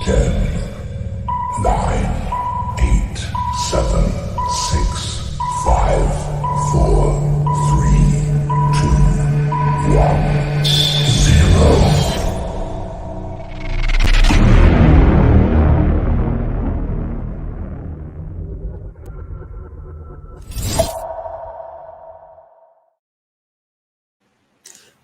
Ten, nine, eight, seven, six, five, four, three, two, one, zero.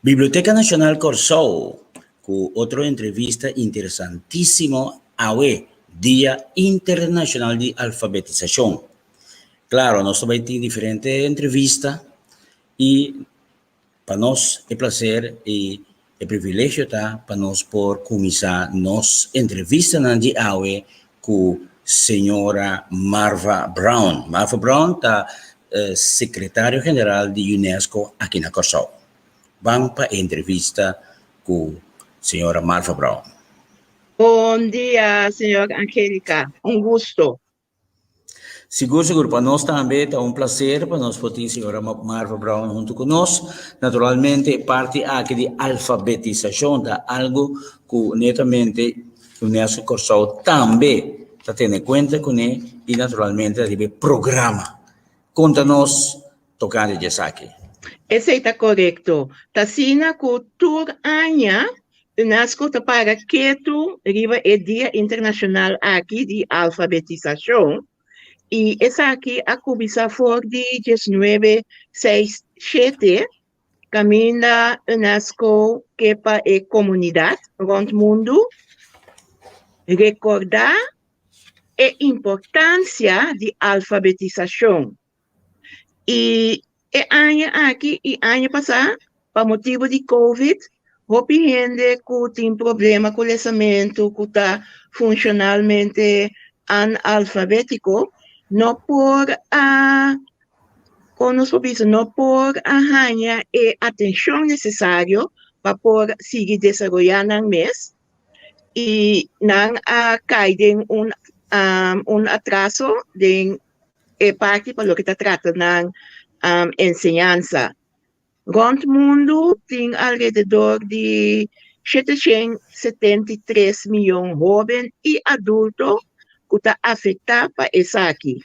Biblioteka Nashonal Kòrsou ku otro entrevista interesantísimo awe, Dia Internashonal di Alfabetisashon. Klaro, nos ta bai tin diferente entrevista i pa nos e plaser i e privilegio ta pa nos por kuminsá nos entrevistanan di awe ku señora Marva Brown. Marva Brown ta Sekretario General di UNESCO aki na Kòrsou. Ban pa e entrevista ku señora Marva Brown. Bon dia, señor Angelica. Un gusto. Sigur, sigur. Pa nos tambe ta un placer pa nos por tin señora Marva Brown huntu ku nos. Naturalmente e parti aki di alfabetisashon ta algu ku netamente UNESCO Kòrsou tambe ta tene kuenta kuné i naturalmente riba e programa. Konta nos tokante di esaki. Esei ta korekto. Ta asina ku tur aña UNESCO ta para ketu riba e Dia Internashonal aki di Alfabetisashon i esaki a kuminsá for di diesnuebe seis shete Kaminda UNESCO ke pa e komunidat rònt mundu rekordá e importansia di alfabetisashon. I e aña aki i aña pasá, pa motibu di Covid, hopi hende ku tin problema ku lesamentu, ku ta funshonalmente analfabétiko, no por a Kon nos por bisa no por a haña e atenshon nesesario pa por sigui desaroyá nan mes i nan a kai den un un atraso den e parti pa loke ta trata nan enseñansa. Rònt mundu tin alrededor di 773 mion hóben i adulto ku ta afektá pa esaki.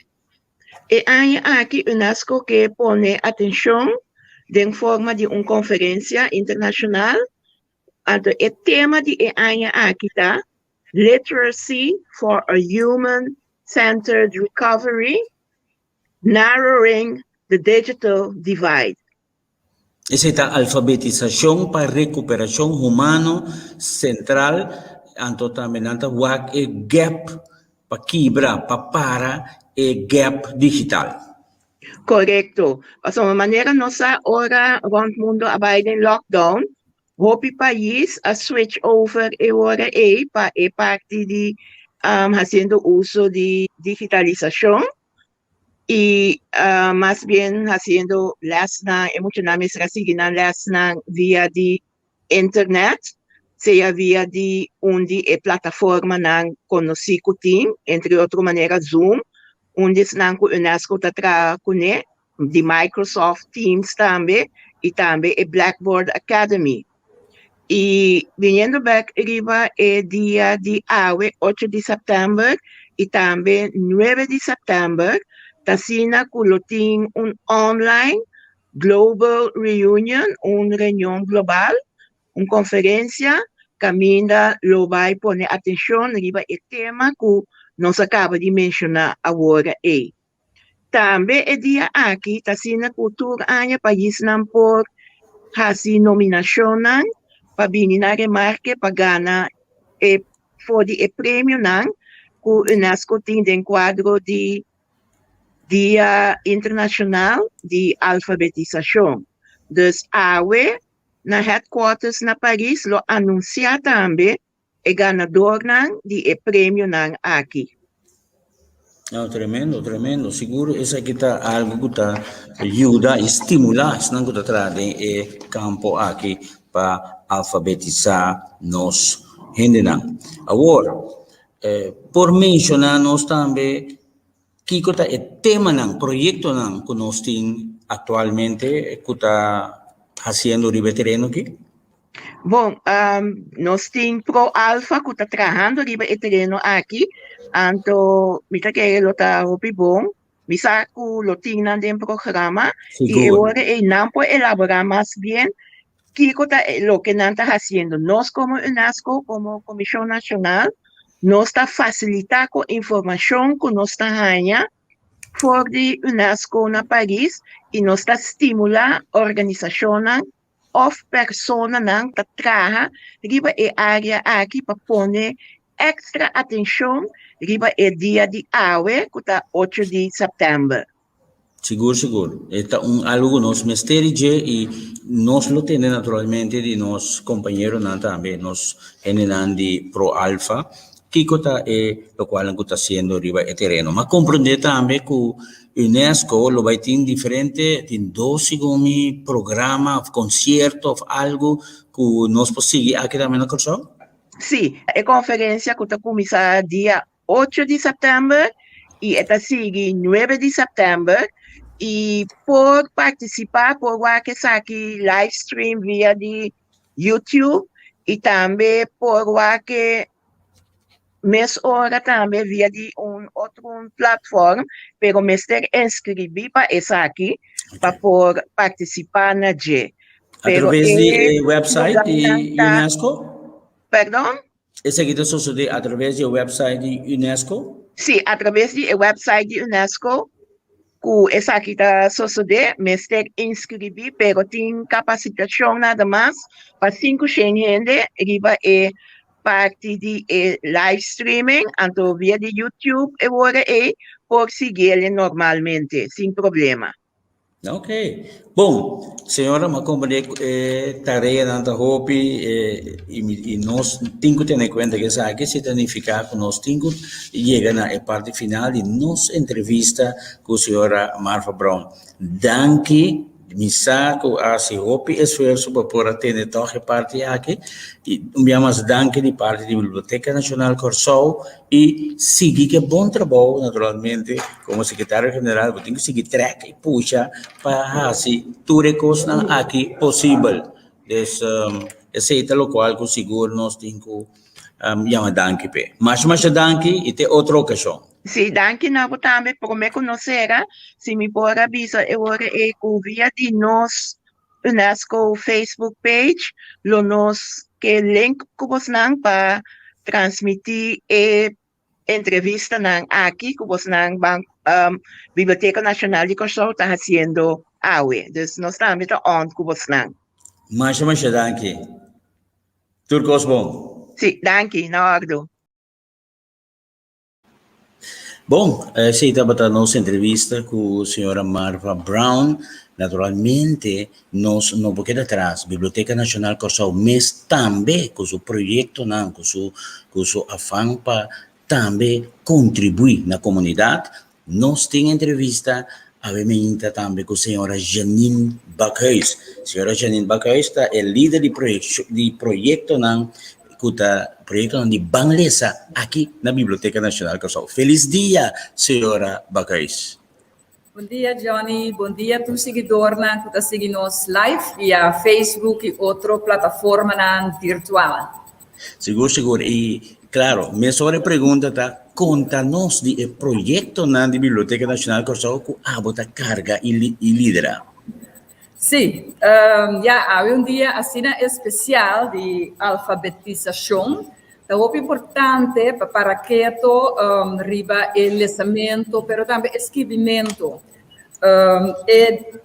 E aña aki UNESCO ke pone atenshon den forma di un konferensia internashonal, anto e tema di e aña aki ta Literacy for a Human Centered Recovery, Narrowing the Digital Divide. Esei ta alfabetisashon pa rekuperashon humano sentral, anto tambe nan ta wak e gap pa kibra, pa para e gap digital. Korekto. Pasobra manera nos sa ora rònt mundu a bai den lockdown, hopi pais a switch over e ora ei pa e parti di hasiendo uso di digitalisashon. y mas bien haciendo lesnan, e muchanan mester a sigui nan lesnan via di internet, sea via di un di e plataformanan conoci cu tin, entre otro manera Zoom, un di esnan cu UNESCO ta traha cune, di Microsoft Teams tambe, y tambe e Blackboard Academy. I biniendo bek riba e dia di awe, ocho di sèptèmber, i tambe nuebe di sèptèmber, ta asina ku lo tin un online global reunion, un reunion global, un konferensia kaminda lo bai pone atenshon riba e tema ku nos a kaba di menshoná awor ei. Tambe e dia aki ta asina ku tur aña paisnan por hasi nominashonnan pa bini na remarke pa gana e for di e premionan ku UNESCO tin den kuadro di Dia Internashonal di Alfabetisashon. Dus awe na headquarters na Paris lo anunsiá tambe e ganadornan di e premionan aki. No, tremendo, tremendo. Sigur esaki ta algo ku ta yuda i stimulá esnan ku ta traha den e kampo aki pa alfabetisá nos hendenan. Awor, eh, por menshoná nos tambe kiko ta e temanan, proyektonan ku nos tin aktualmente ku ta hasiendo riba e tereno aki? Bon, nos tin Pro Alfa ku ta trahando riba e tereno aki, anto mi ta kere lo ta hopi bon. Mi sa ku lo tin nan den programa i e ora ei nan por elaborá mas bien kiko ta loke nan ta hasiendo. Nos komo UNESCO, komo Komishon Nashonal, nos ta fasilitá ku informashon ku nos ta haña for di UNESCO na Paris i nos ta stimulá organisashonnan òf personanan ta traha riba e área aki pa pone èkstra atenshon riba e dia di awe ku ta ocho di sèptèmber. Sigur sigur, e ta un algu ku nos mester di dje i nos lo tende naturalmente di nos kompañeronan tambe, nos hendenan di Pro Alfa, kiko ta e lokualnan ku ta hasiendo riba e tereno. M'a komprendé tambe ku UNESCO lo bai tin diferente, tin dos segun mi programa of concierto of algo ku nos por sigui aki tambe na Kòrsou? Sí, e konferensia ku ta kuminsá dia ocho di sèptèmber i e ta sigui nuebe di sèptèmber i por partisipá, por wak esaki live stream via di YouTube i tambe por wak e Mes ora tambe via di un otro platform, pero mester inscribí pa esaki pa por participá na dje. A traves di e website di UNESCO? Perdon? Esaki ta sosodé a traves di e website di UNESCO? Sí, a traves di e website di UNESCO ku esaki ta sosodé, mester inskribí, pero tin kapasitashon nada mas pa 500 hende riba e parti di e live streaming, anto via di YouTube e ora ei por siguiele normalmente, sin problema. Ok. Bon, señora, mi a comprende cu e tareanan ta hopi y y nos tin cu tene cuenta cu esaki si ta nifica cu nos tin cu yega na e parti final di nos entrevista cu señora Marva Brown. Danki Mi sa ku a hasi hopi esfuerso pa por a tene tòg e parti aki i un bia mas danki di parti di Biblioteka Nashonal Kòrsou i sigui ku e bon trabou naturalmente komo sekretario general bo tin ku sigui trèk i pusha pa hasi tur e kosnan aki posibel. Dus esei ta lokual ku sigur nos tin ku Yama danki p'e. Masha masha danki i te otro okashon. Sí, danki na bo tambe. Promé ku nos sera, si mi por a bisa e ora ei ku via di nos UNESCO Facebook page lo nos ke link ku bosnan pa transmití e entrevistanan aki ku bosnan ban Biblioteka Nashonal di Kòrsou ta hasiendo awe. Dus nos tambe ta on ku bosnan. Masha masha danki. Tur kos bon. Sí, danki, na ordu. Bon, esei tabata nos entrevista ku señora Marva Brown. Naturalmente, nos no por keda atras. Biblioteka Nashonal Kòrsou mes tambe ku su proyektonan, ku su ku su afan pa tambe kontribuí na komunidat. Nos tin entrevista awe meinta tambe ku señora Janine Bakhuis. Señora Janine Bakhuis ta e lider di di proyektonan ku ta proyektonan di Ban Lesa aki na Biblioteka Nashonal Kòrsou. Felis dia, señora Bakhuis. Bon dia Johnny, bon dia tur siguidornan ku ta sigui nos live via Facebook i otro plataformanan virtual. Sigur sigur i klaro mesora e pregunta ta konta nos di e proyektonan di Biblioteka Nashonal Kòrsou ku abo ta karga i lidera. Sí, ya awe un dia asina espesial di alfabetisashon. Ta hopi importante pa para keto riba e lesamento pero tambe e skibimento. E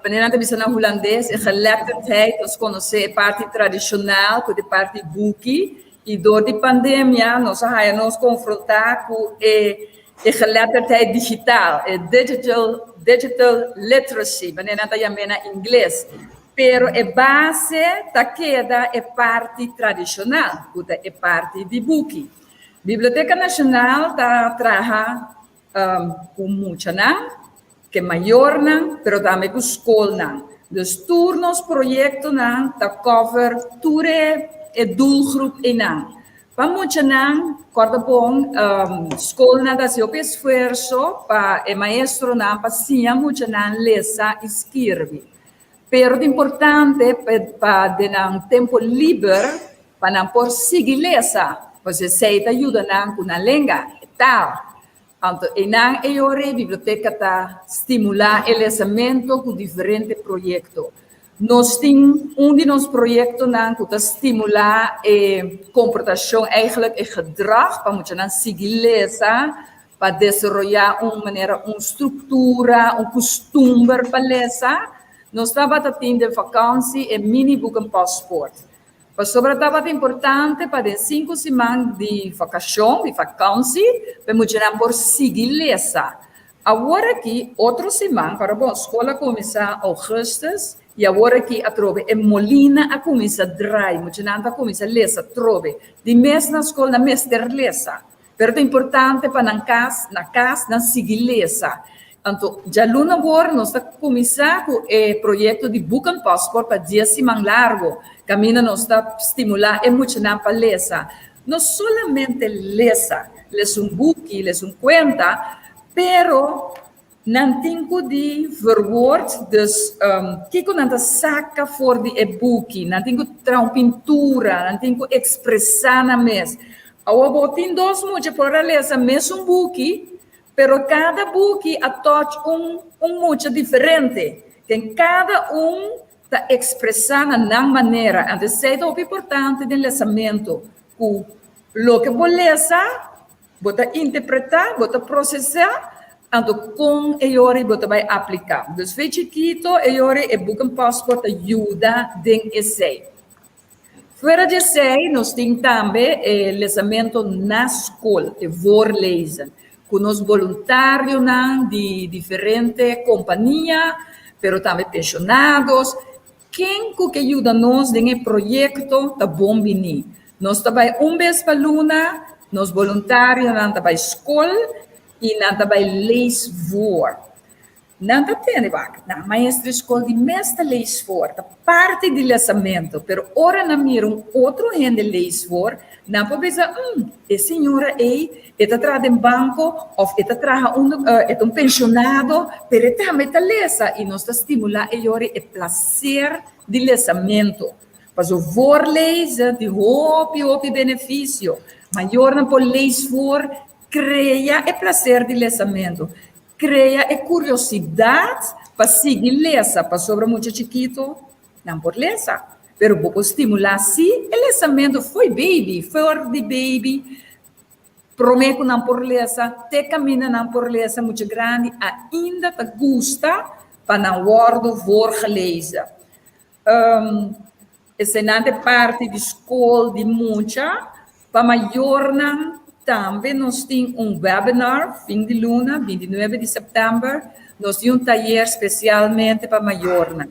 Manera nan ta bisa na hulandes, e geletterdheid, nos konosé e parti tradishonal ku e parti buki, i dor di pandemia nos a haña nos konfrontá ku e e geletterdheid digital, e digital digital literacy, manera nan ta yam'é na ingles. Pero e base ta keda e parti tradishonal, ku ta e parti di buki. Biblioteka Nashonal ta traha ku muchanan, ku e mayornan, pero tambe ku skolnan. Dus tur nos proyektonan ta cover tur e e doelgroep einan. Pa muchanan, kòrda bon, skolnan ta hasi hopi esfuerso pa e maestronan pa siña muchanan lesa i skirbi. Pero ta importante pa den nan tempo liber pa nan por sigui lesa, pasobra esei ta yuda nan ku nan lenga, e taal. Anto einan e yora e biblioteka ta stimulá e lesamento ku diferente proyekto. Nos tin un di nos proyektonan ku ta stimulá e komportashon, eigenlijk e gedrag, pa muchanan sigui lesa, pa desaroyá un manera, un struktura, un kustumber pa lesa. Nos tabata tin den vakansi e mini boekenpaspoort. Pasobra tabata importante pa den sinku siman di vakashon, di vakansi, pa e muchanan por sigui lesa. Awor aki, otro siman, para bon, skol a kuminsá ougùstus i awor aki atrobe e molina a kuminsá drai, muchanan ta kuminsá lesa atrobe. Di mes na skol nan mester lesa. Pero ta importante pa nan kas, na kas nan sigui lesa. Anto djaluna awor nos ta kuminsá ku e proyekto di Boekenpaspoort pa dies siman largu, kaminda nos ta stimulá e muchanan pa lesa. No solamente lesa, lesa un buki, lesa un kuenta, pero Nan tin ku di verwoord, dus kiko nan ta saka for di e buki, nan tin ku traha un pintura, nan tin ku ekspresá nan mes. Awor bo tin dos mucha por a lesa mesun buki, pero kada buki a touch un un mucha diferente. Ken kada un ta ekspresá na nan manera. Anto esei ta hopi importante den lesamentu, ku loke bo lesa Bo ta interpretá, bo ta prosesá, anto kon e yori bo ta bai apliká. Dus fe chikito e yori e boekenpaspoort ta yuda den esei. Fuera di esei nos tin tambe e lesamento na skol, e voorlezen, ku nos boluntarionan di diferente kompania, pero tambe penshonados, ken ku ke yuda nos den e proyekto ta bon bini. Nos ta bai un bes pa luna, nos boluntarionan ta bai skol i nan ta bai lees voor. Nan ta tende wak, nan maestro di skol di mes ta lees voor, ta parti di lesamentu, pero ora nan mira un otro hende lees voor, nan por bisa, mm, e señora ei, e ta traha den banko òf e ta traha un, e ta un penshonado, pero e tambe ta lesa i nos ta stimulá e yori e plaser di lesamentu. Paso voorlezen tin hopi hopi beneficio. Mayornan por lees voor, crea e placer di lesamento, crea e curiosidad pa sigui lesa, pasobra mucha chikito nan por lesa, pero bo por stimula si e lesamento fo'i baby, for di baby, prome cu nan por lesa, te caminda nan por lesa, mucha grandi ainda ta gusta pa nan wordo voorgelezen. Eseinan ta e parti di skol di mucha. Pa mayornan tambe nos tin un webinar fin di luna, bintinuebe di sèptèmber. Nos tin un tayer spesialmente pa mayornan.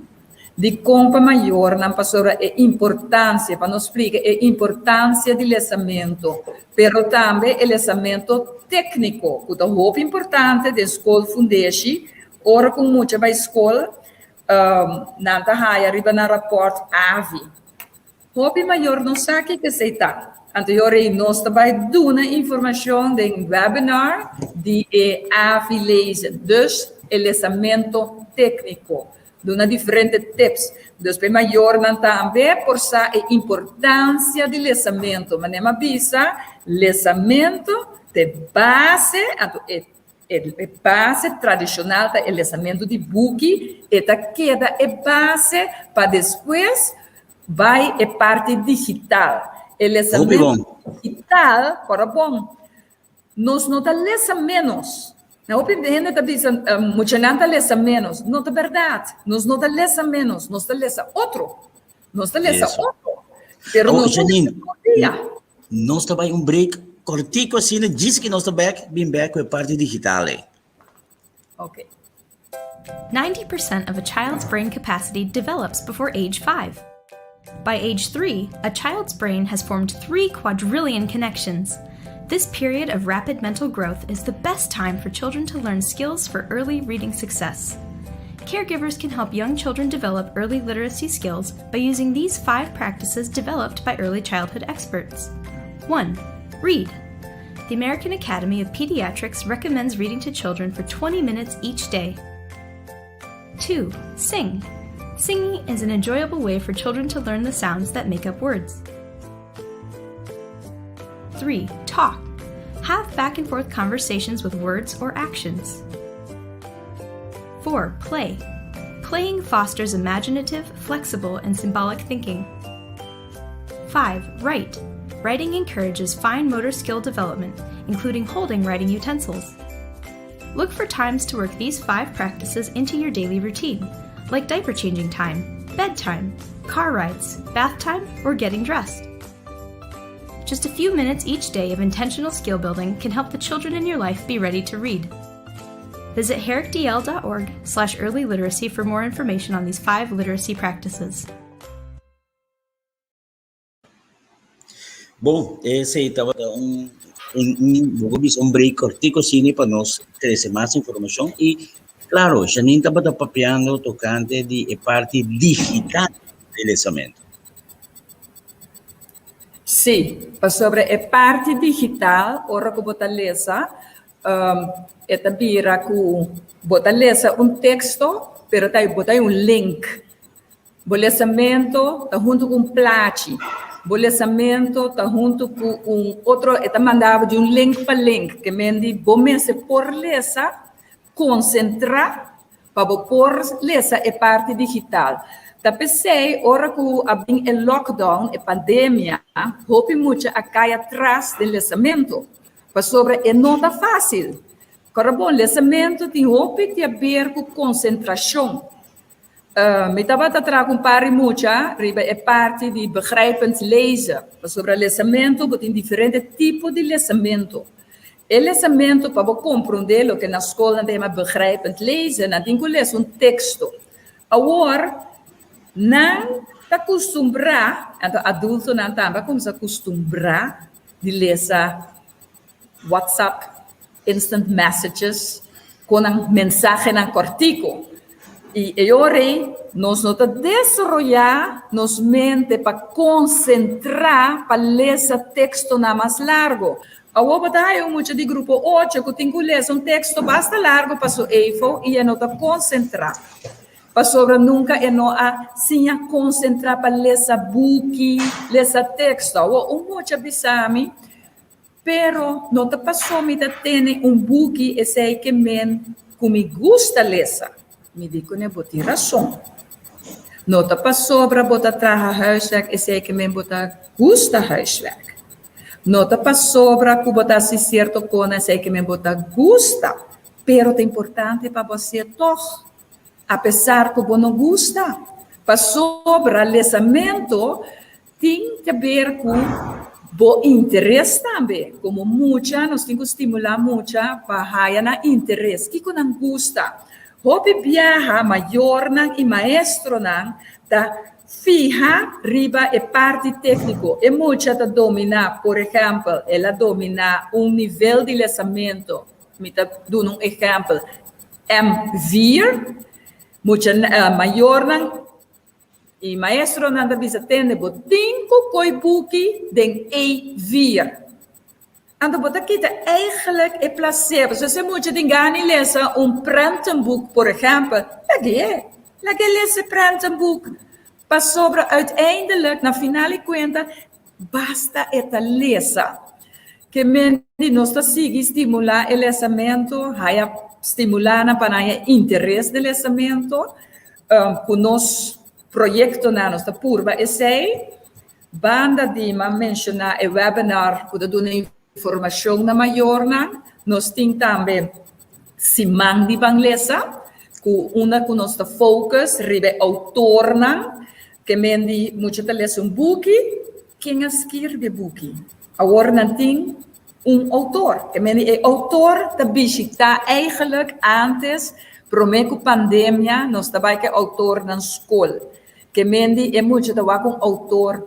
Dikon pa mayornan? Pasobra e importansia, pa nos splika e importansia di lesamentu, pero tambe e lesamentu tékniko ku ta hopi importante den skol fundeshi. Ora ku mucha bai skol, Nan ta haya riba nan raport avi. Hopi mayor no sa kiko esei ta. Anto yora ei nos ta bai duna informashon den webinar di e avi lezen, dus e lesamento tekniko. Duna diferente tips. Dus pa e mayornan tambe por sa e importansia di lesamento. Manera mi a bisa, lesamento ta e base, anto e E base tradishonal ta e lesamentu di buki, e ta keda e base pa despues bai e parti digital. E lesamentu digital, kòrda bon, nos no ta lesa ménos. Na hopi hende ta bisa muchanan ta lesa ménos. No ta bèrdat, nos no ta lesa ménos, nos ta lesa otro. Nos ta lesa otro. Pero nos no lesa tur dia. Nos ta bai un break kortico asina, djis ki nos ta bek, bin bek ku e parti digital ei. Ok. 90% of a child's brain capacity develops before age 5. By age 3, a child's brain has formed 3 quadrillion connections. This period of rapid mental growth is the best time for children to learn skills for early reading success. Caregivers can help young children develop early literacy skills by using these five practices developed by early childhood experts. 1. Read. The American Academy of Pediatrics recommends reading to children for 20 minutes each day. 2. Sing. Singing is an enjoyable way for children to learn the sounds that make up words. 3. Talk. Have back and forth conversations with words or actions. 4. Play. Playing fosters imaginative, flexible, and symbolic thinking. 5. Write. Writing encourages fine motor skill development, including holding writing utensils. Look for times to work these five practices into your daily routine, like diaper changing time, bedtime, car rides, bath time, or getting dressed. Just a few minutes each day of intentional skill building can help the children in your life be ready to read. Visit herrickdl.org slash early literacy for more information on these five literacy practices. Bon, esei tabata un un un bo por bisa un break kortiko asina pa nos trese mas informashon i klaro Janine tabata papiando tokante di e parti digital di lesamentu. Sí, pasobra e parti digital ora ku bo ta lesa e ta bira ku bo ta lesa un teksto pero ta bo ta un link. Bo lesamento ta huntu ku un plachi. Bo lesamento ta huntu ku un otro, e ta manda bo di un link pa link, ke men di bo mester por lesa, konsentrá pa bo por lesa e parti digital. Ta p'esei ora ku a bin e lockdown, e pandemia, hopi mucha a kai atras den lesamento, pasobra e no ta fásil. Kòrda bon, lesamento tin hopi di aber ku konsentrashon. Mi tabata traha ku un par di mucha riba e parti di begrijpend lezen. Pasobra lesamentu, bo tin diferente tipo di lesamentu. E lesamentu pa bo komprondé loke na skol nan ta yama begrijpend lezen, nan tin ku lesa un teksto. Awor, nan ta kustumbrá, anto adultonan tambe a kuminsá kustumbrá di lesa WhatsApp, instant messages, ku nan mensahenan kòrtiku. I e ora ei nos no ta desaroyá nos mente pa konsentrá pa lesa tekstonan mas largu. Awor bo ta haña un mucha di grupo ocho ku tin ku lesa un teksto basta largu pa su eifo i e no ta konsentrá pasobra nunka e no a siña konsentrá pa lesa buki, lesa teksto. Awor un mucha bisa mi Pero no ta paso mi ta tene un buki esei ke men ku mi gusta lesa. Mi di kuné bo tin rason. No ta pasobra bo ta traha huiswerk esei ke men bo ta gusta huiswerk. No ta pasobra ku bo ta hasi sierto kona esei ke men bo ta gusta. Pero ta importante pa bo hasié tòg, apesar ku bo no gusta. Pasobra lesamentu Tin ke ber ku bo interes tambe. Komo mucha nos tin ku stimulá mucha pa haya nan interes. Kiko nan gusta? Hopi biaha mayornan i maestronan ta fiha riba e parti tékniko. E mucha ta dominá, por ehèmpel, el a dominá un nivel di lesamentu, mi ta duna un ehèmpel, M vier. Mucha mayornan. E maestronan ta bisa, Tende, bo tin ku koi buki den e vier. Anto bo ta kita eigenlijk e plaser. Pasobra si e mucha tin gana di lesa un prentenboek, por ehèmpel, lag'é. Lag'é lesa e prentenboek. Pasobra uiteindelijk, na final di kuenta, basta e ta lesa. Ke men di nos ta sigui stimulá e lesamentu, haya stimulá nan pa nan haya interes den lesamentu. Ku nos proyektonan nos ta purba esei. Banda di m'a menshoná e webinar ku ta duna informashon na mayornan, nos tin tambe Siman di Ban Lesa, ku unda ku nos ta focus riba e outornan. Ke men di mucha ta lesa un buki, ken a skirbi e buki? Awor nan tin un outor. Ke men di e outor ta bishitá eigenlijk antes, promé ku pandemia, nos ta bai ku e outornan skol. Ke men di e mucha ta wak un outor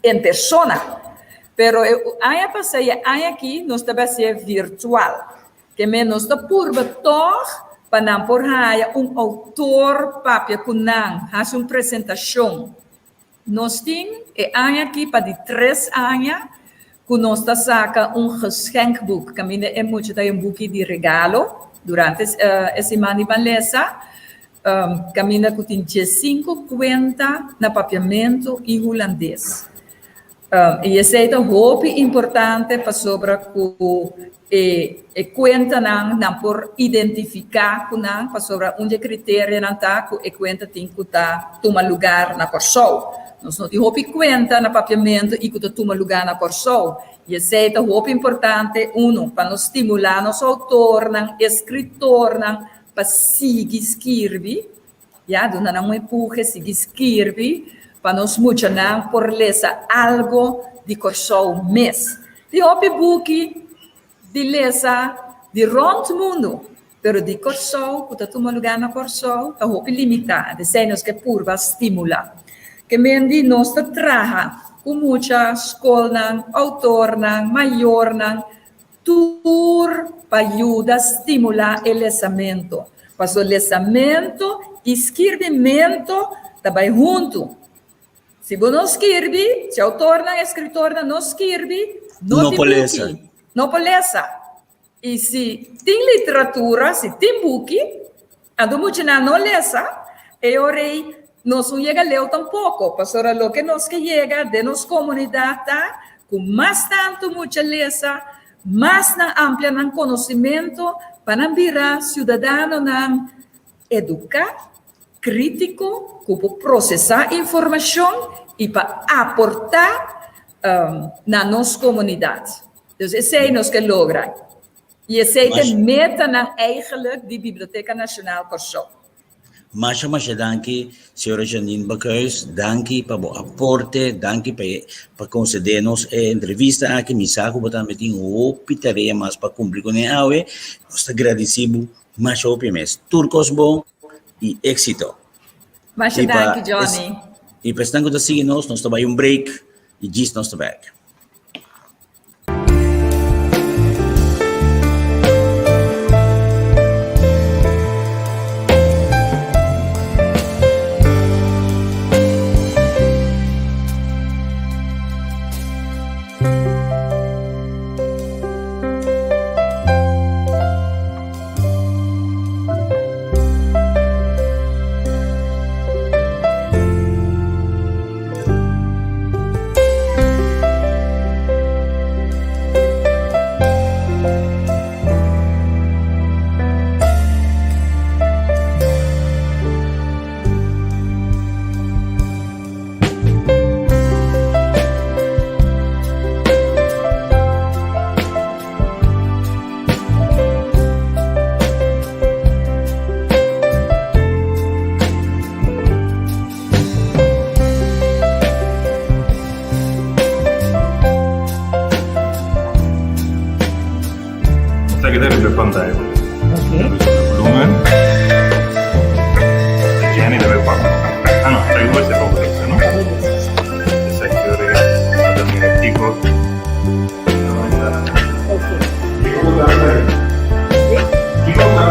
en persona. Pero e aña pasá i e aña aki nos ta bai hasié virtual. Ke men nos ta purba tòg pa nan por haya un outor papia ku nan, hasi un presentashon. Nos tin e aña aki pa di tres aña ku nos ta saka un geschenkboek kaminda e mucha ta un buki di regalo durante e siman di ban lesa. kaminda ku tin diesinku kuenta na papiamentu i hulandes. I esei ta hopi importante pasobra ku e e kuentanan nan por identifiká ku nan pasobra un di e kriterianan ta ku e kuenta tin ku ta tuma lugar na Kòrsou. Nos no tin hopi kuenta na papiamentu i ku ta tuma lugá na Kòrsou. I esei ta hopi importante, unu, pa nos stimulá nos outornan, eskritornan pa sigui skirbi, ya, duna nan un empuje, sigui skirbi pa nos muchanan por lesa algo di Kòrsou mes. Tin hopi buki di lesa di rònt mundu, pero di Kòrsou, ku ta tuma lugá na Kòrsou, ta hopi limitá. Esei nos ke purba stimulá. Ke men di nos ta traha ku mucha, skolnan, outornan, mayornan, Tur pa yuda stimulá e lesamento. Paso lesamento i skirbimento ta bai huntu. Si bo no skirbi, si outornan, eskritornan no skirbi, no tin buki, no por lesa. I si tin literatura, si tin buki, anto muchanan no lesa, e ora ei nos no yega leu tampoko. Pasobra loke nos ke yega den nos komunidat ta ku mas tantu mucha lesa, mas nan amplia nan konosimentu pa nan bira siudadanonan eduká, krítiko, ku por prosesá informashon i pa aportá na nos komunidat. Dus esei nos ke logra. I esei ta e metanan eigenlijk di Biblioteka Nashonal Kòrsou. Masha masha danki señora Janine Bakhuis, danki pa bo aporte, danki pa e pa concede nos e entrevista aki, mi sa cu bo tambe tin hopi tarea mas pa cumpli cune awe, nos ta gradici bo masha hopi mes, tur cos bon y exito. Masha danki Johnny. Y pa esnan cu ta sigui nos, nos ta bay un break y djis nos ta bek. Esaki ta riba e pantaya. Ok. Volumen. Jenny debe papia. Ah no, esaki por ser poco lesa, no? Esaki ora ta mira kiko. Ok. Kiko ta Kiko ta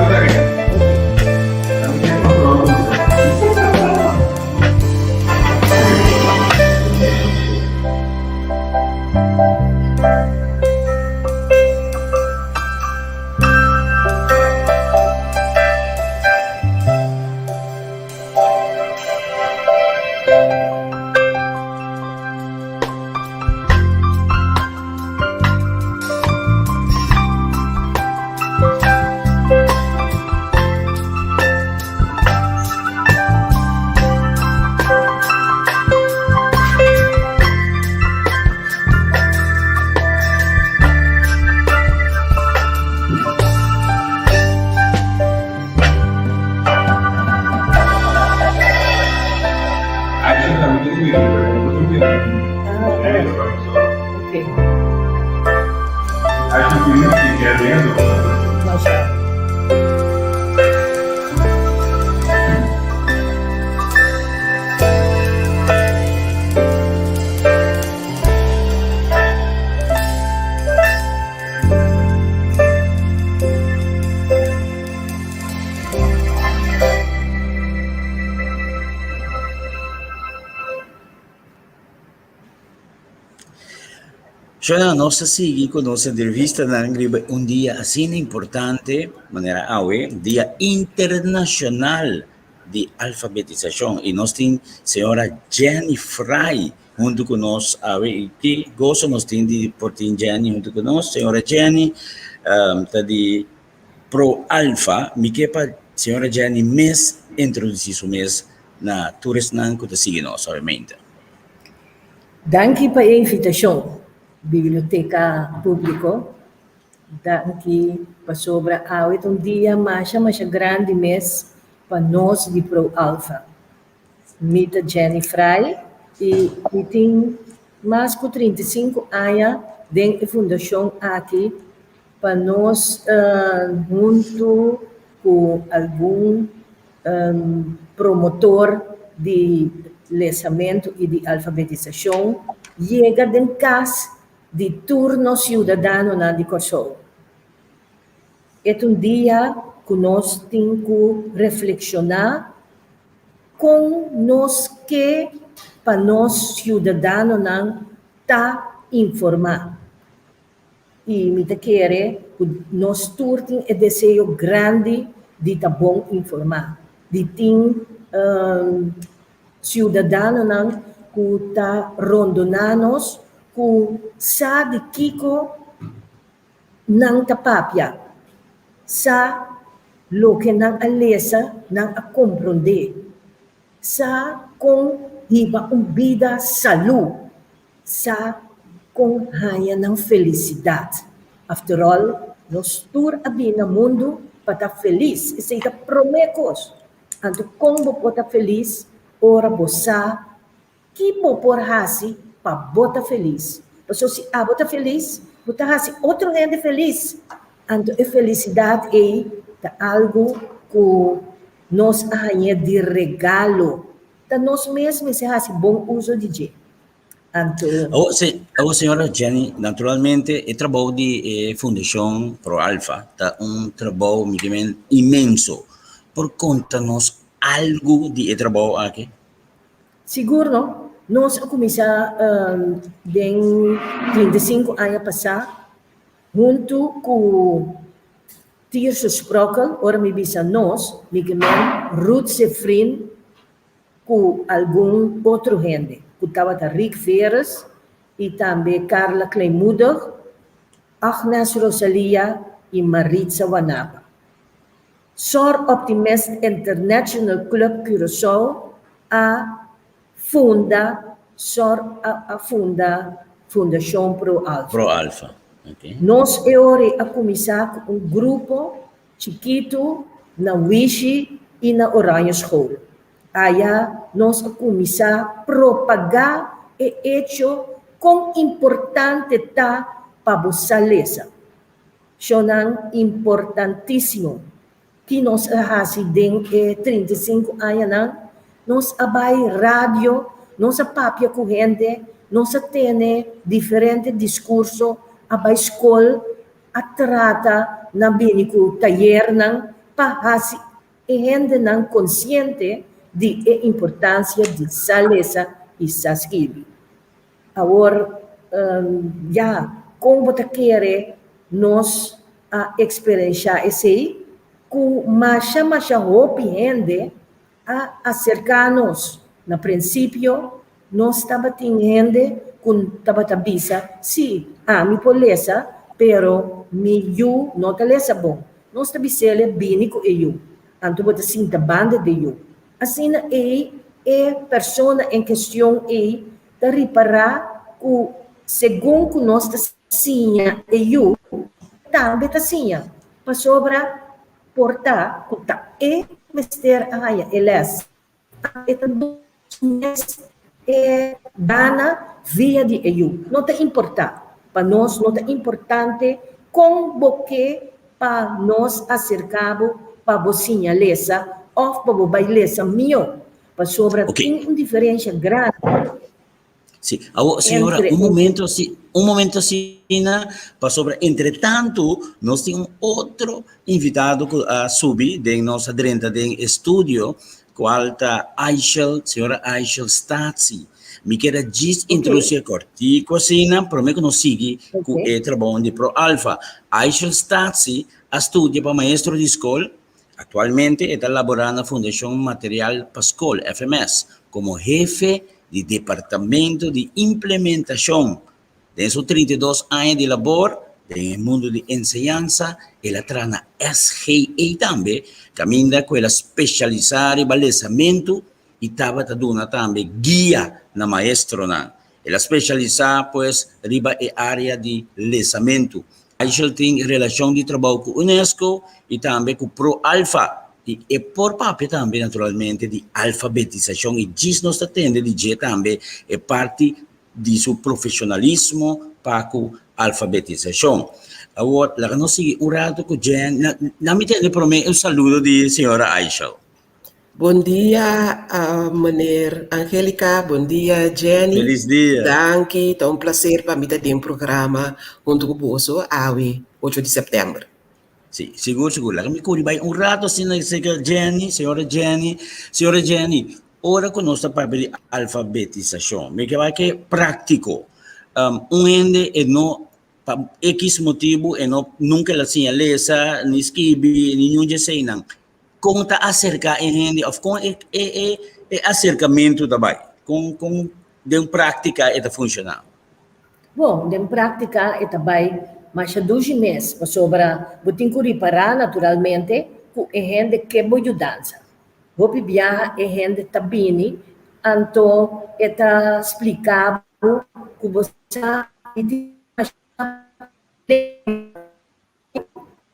Shona, nos ta sigui ku nos entrevistanan riba un dia asina importante manera awe, Dia Internashonal. di Alfabetisashon i nos tin señora Jenny Fry huntu ku nos awe i ki goso nos tin di por tin Jenny huntu ku nos. Señora Jenny ta di Pro Alfa. Mi ke pa señora Jenny mes introdusí su mes na tur esnan ku ta sigui nos awe-mente. Danki pa e invitashon, Biblioteka Públiko. Danki pasobra awe ta un dia masha masha grandi mes pa nos di Pro Alfa. Mi ta Jenny Fry i mi tin mas ku 35 aña den e fundashon aki pa nos huntu ku algun promotor di lesamentu i di alfabetisashon yega den kas di tur nos siudadanonan di Kòrsou. E ta un dia ku nos tin ku reflekshoná kon nos ke pa nos siudadanonan ta informá. I mi ta kere ku nos tur tin e deseo grandi di ta bon informá, di tin siudadanonan ku ta rondoná nos ku sa di kiko nan ta papia, sa loke nan a lesa, nan a komprondé, sa kon hiba un bida salú, sa kon haña nan felisidat. After all, nos tur a bini na mundu pa ta felis, esei ta promé kos. Anto kon bo por ta felis ora bo sa Ki bo por hasi pa bo ta felis? Pasobra si abo ta felis, bo ta hasi otro hende felis. Anto e felisidat ei ta algu ku nos a hañ'é di regalo. Ta nos mes mester hasi bon uso di dje. Anto. Awor, awor señora Jenny, naturalmente e trabou di e Fundashon Pro Alfa ta un trabou mi ke men inmenso. Por konta nos algu di e trabou aki? Sigur no. Nos a kuminsá den 35 aña pasá huntu ku Tirso Sprockel, ora mi bisa nos, mi ke men Ruth Sefrin ku algun otro hende, ku tabata Rick Veeris i tambe Carla Kleinmoedig, Agnes Rosalia i Maritza Wanaba. Sor Optimist International Club Curaçao a funda Sor a funda Fundashon Pro Alfa. Pro Alfa, ok. Nos e ora ei a kuminsá ku un grupo chikitu na Wishi i na Oranje School. Aya nos a kuminsá propagá e echo kon importante ta pa bo sa lesa. Shownan importantísimo ki nos a hasi den e 35 añanan. Nos a bai radio, nos a papia ku hende, nos a tene diferente diskurso, a bai skol, a trata na bini ku tayernan pa hasi e hendenan konsiente di e importansia di sa lesa i sa skibi. Awor, ya, kon bo ta kere nos a eksperenshá esei? Ku masha masha hopi hende a aserká nos. Na prinsipio, nos tabatin hende ku tabata bisa, Sí, ami por lesa, pero mi yu no ta lesa bon. Nos ta bis'el bini ku e yu. Anto bo ta sinta banda di e yu. Asina ei e persona en kestion ei ta ripará ku segun ku nos ta siña e yu tambe ta siña, pasobra por ta ku ta e mester a haña e lès, e ta duna su mes e gana via di e yu. No ta importá, pa nos no ta importante kon bo ke pa nos aserká bo pa bo siña lesa òf pa bo bai lesa mihó, pasobra tin un diferensha grandi. Sí. Awor, señora, un momento así, un momento asina, pasobra entretanto nos tin un otro invitado ku a subi den nos a drenta den estudio, kual ta Aishel, señora Aishel Statie. Mi kier a djis introduci e kortico asina, prome ku nos sigui ku e trabou di Pro Alfa. Aishel Statie a studia pa maestro di skol. Aktualmente e ta laborá na Fundashon Material pa Skol, FMS, komo hefe di departamento di implementashon. Den su 32 aña di labor den e mundu di enseñansa, el a traha na SGE tambe, kaminda ku el a speshalisá riba lesamentu i tabata duna tambe guia na maestronan. El a spesialisá pues riba e área di lesamentu. Aishel tin relashon di trabou ku UNESCO i tambe ku Pro Alfa i e por papia tambe naturalmente di alfabetisashon i djis nos ta tende di dje tambe e parti di su profeshonalismo pa ku alfabetisashon. Awor laga nos sigui un ratu ku Jen. Na mi tende promé un saludo di señora Aishel. Bon dia meneer Angelica, bon dia Jenny. Feliz dia. Danki, ta un placer pa mi ta den programa hunto cu boso awe ocho di september. Si, sigur sigur. Laga mi curi bay un rato asina cerca Jenny, señora Jenny. Señora Jenny, ora cu nos ta papia di alfabetisacion, mi ke bay ke practico. Un hende e no pa X motibu e no nunca el a siña lesa, ni skibi, ni niun dje eseinan. Kon ta aserká e hende òf kon e e e e aserkamentu ta bai? Kon kon den práktika e ta funshoná? Bon, den práktika e ta bai masha dushi mes, pasobra bo tin ku ripará naturalmente ku e hende ke bo yudansa. Hopi biaha e hende ta bini, anto e ta splika bo ku bo sa i tin masha problema.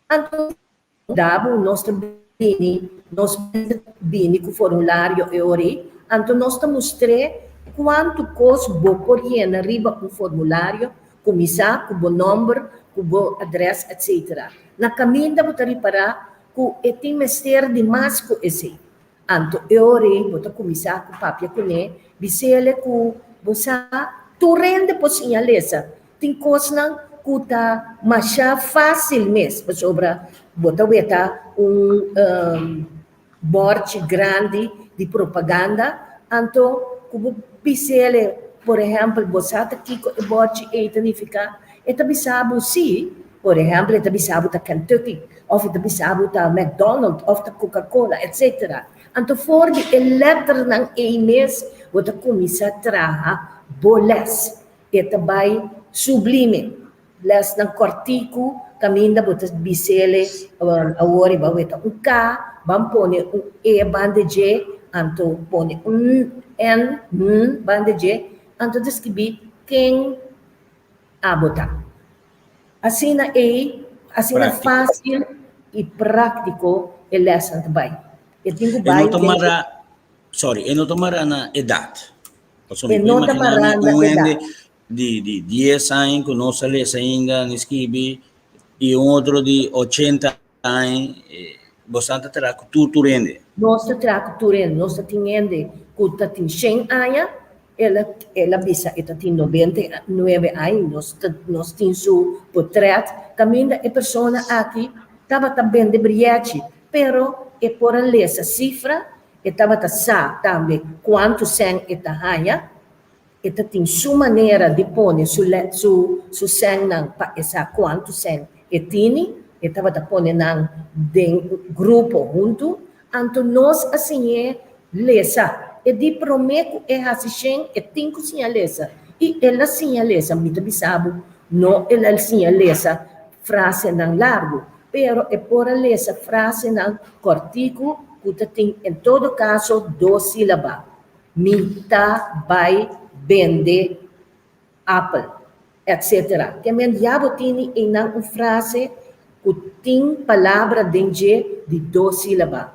Anto Dabo nos ta bini, nos mester bini ku formulario e ora ei, anto nos ta mustr'é kuantu kos bo por yena riba un formulario, kuminsá ku bo nòmber, ku bo adrès etc. Na kaminda bo ta ripará ku e tin mester di mas ku esei. Anto e ora ei bo ta kuminsá ku papia kuné, bis'el ku bo sa tur hende por siña lesa. Tin kosnan ku ta masha fásil mes, pasobra bo ta weta un bòrchi grandi di propaganda, anto ku bo bis'el, por ehèmpel, bo sa ta kiko e bòrchi ei ta nifiká? E ta bisa bo sí, por ehèmpel e ta bisa bo ta Kentucky, òf e ta bisa bo ta McDonald òf ta Coca-Cola, etcetera. Anto for di e lèternan ei mes bo ta kuminsá traha bo lès. E ta bai sublime. Lèsnan kòrtiku kaminda bo ta bis'el awor e bai weta un K, ban pone un E banda dje, anto pone un N, n, banda dje, anto ta skibí ken abo ta. Asina ei, asina fásil i práktiko e lèsnan ta bai. E tin ku bai E no ta den mará, sorry, e no ta mará na edat. Pasobra E mi por no ta imaginá mará mi na un hende edat. di di dies aña ku no sa lesa ainda ni skibi i un otro di ochenta aña, boso ta traha ku tur tur hende. Nos ta traha ku tur hende. Nos ta tin hende ku ta tin shen aña, el a el a bisa e ta tin 99 aña, nos ta nos tin su potret kaminda e persona aki tabata bende brièchi, pero e por a lesa sifra, e tabata sa tambe kuantu sèn e ta haña. E ta tin su manera di pone su su su sènnan pa e sa kuantu sèn e tini. E tabata pone nan den grupo huntu. Anto nos a siñ'é lesa. E di promé ku e hasi shen e tin ku siña lesa. I el a siña lesa. Mi ta bisa bo, no el a siña lesa frasenan largu, pero e por a lesa frasenan kòrtiku ku ta tin en todo kaso dos sílaba. Mi ta bai bende apel, etc. Ke men ya bo tini einan un frase ku tin palabra den dje di dos sílaba.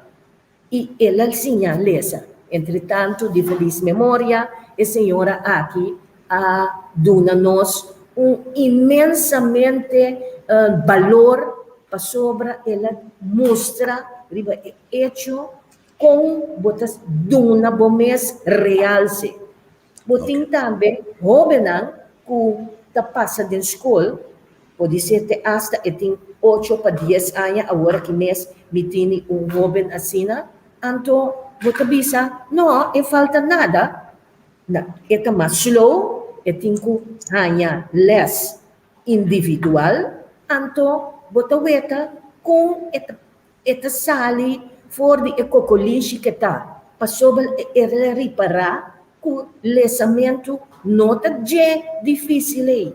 I el a siña lesa. Entretantu, di felis memoria, e señora aki a duna nos un inmensamente balor pasobra el a mustra riba e echo Kon bo ta duna bo mes realse? Bo tin tambe hóbennan ku ta pasa den skol, podisé te asta e tin ocho pa dies aña, awor aki mes mi tini un hóben asina, anto bo ta bisa, No, e falta nada. Na, e ta mas slow, e tin ku haña lès individual, anto bo ta weta kon e ta E ta sali for di e kokolishi ku e ta, pasobra el a ripará ku lesamentu no ta dje difísil ei.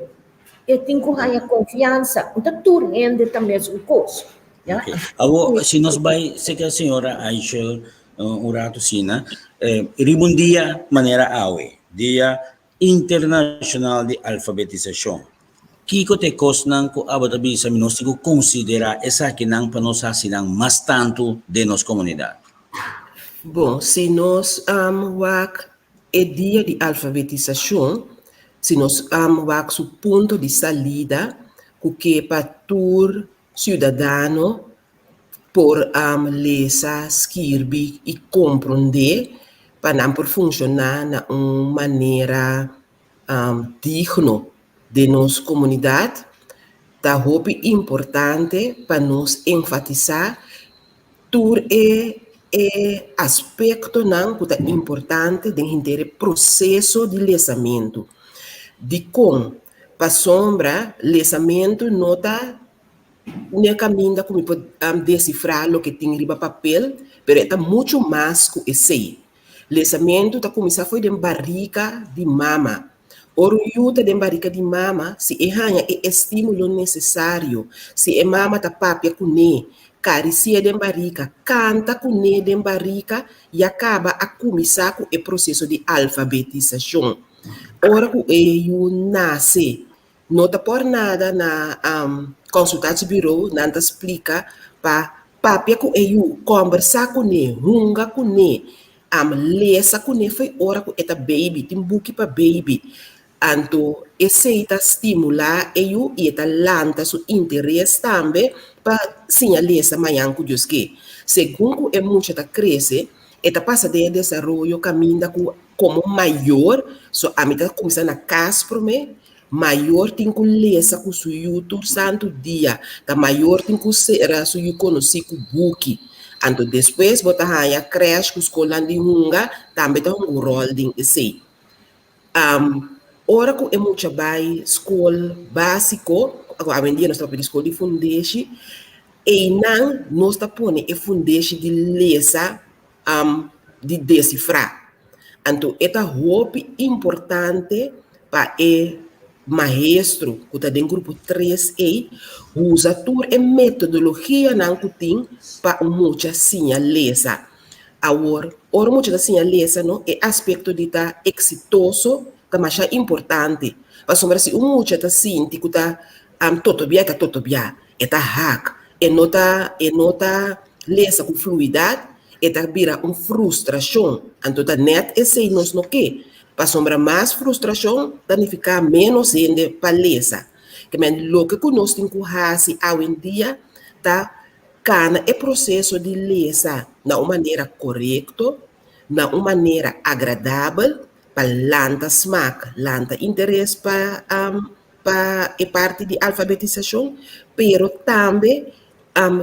E tin ku haña konfiansa. No ta tur hende ta mesun kos. Ya. Ok. Awor, si nos bai seka señora Aishel un ratu asina, riba un dia manera awe, dia Internashonal di Alfabetisashon. Kiko ta e kosnan ku abo ta bisa mi nos tin ku konsiderá esakinan pa nos hasi nan mas tantu den nos komunidat? Bon, si nos wak e dia di alfabetisashon, si nos wak su punto di salida ku ke pa tur siudadano por lesa, skirbi i komprondé pa nan por funshoná na un manera digno den nos komunidat, ta hopi importante pa nos enfatisá tur e e aspektonan ku ta importante den henter e proseso di lesamentu. Dikon? Pasobra lesamentu no ta N'e kaminda ku mi por desifrá loke tin riba papel, pero e ta muchu mas ku esei. Lesamentu ta kuminsá fo'i den barika di mama. Ora un yu ta den barika di mama, si e haña e estímulo nesesario, si e mama ta papia kuné, karisi'é den barika, kanta kuné den barika, ya kaba a kuminsá ku e proseso di alfabetisashon. Ora ku e yu nase, No ta por nada na consultatiebureau nan ta splica pa papia cu e yu, combersa cune, hunga cune, lesa cune fo'i ora cu e ta baby, tin buki pa baby. Anto esey ta stimula e yu y e ta lanta su interes tambe pa siña lesa mañan cu Dios ke. Segun cu e mucha ta crece, e ta pasa den e desaroyo caminda cu como mayor, so ami ta cuminsa na cas prome, Mayor tin ku lesa ku su yu tur santu dia. Ta mayor tin ku sera su yu konosí ku buki. Anto despues bo ta haña krèsh ku skolnan di hunga tambe ta hunga un ròl den esei. Ora ku e mucha bai skol básiko, ku awendia nos ta papia di skol di fundeshi, einan nos ta pone e fundeshi di lesa di desifrá. Anto e ta hopi importante pa e maestro ku ta den grupo tres ei usa tur e metodologianan ku tin pa un mucha siña lesa. Awor, ora un mucha ta siña lesa no, e aspekto di ta eksitoso ta masha importante. Pasobra si un mucha ta sinti ku ta totobia e ta totobia, e ta hak, e no ta e no ta lesa ku fluidat, e ta bira un frustrashon. Anto ta nèt esei nos no ke, pasobra mas frustrashon ta nifiká ménos hende pa lesa. Ke men loke ku nos tin ku hasi awendia ta kana e proseso di lesa na un manera korekto, na un manera agradabel pa lanta smak, lanta interes pa pa e parti di alfabetisashon, pero tambe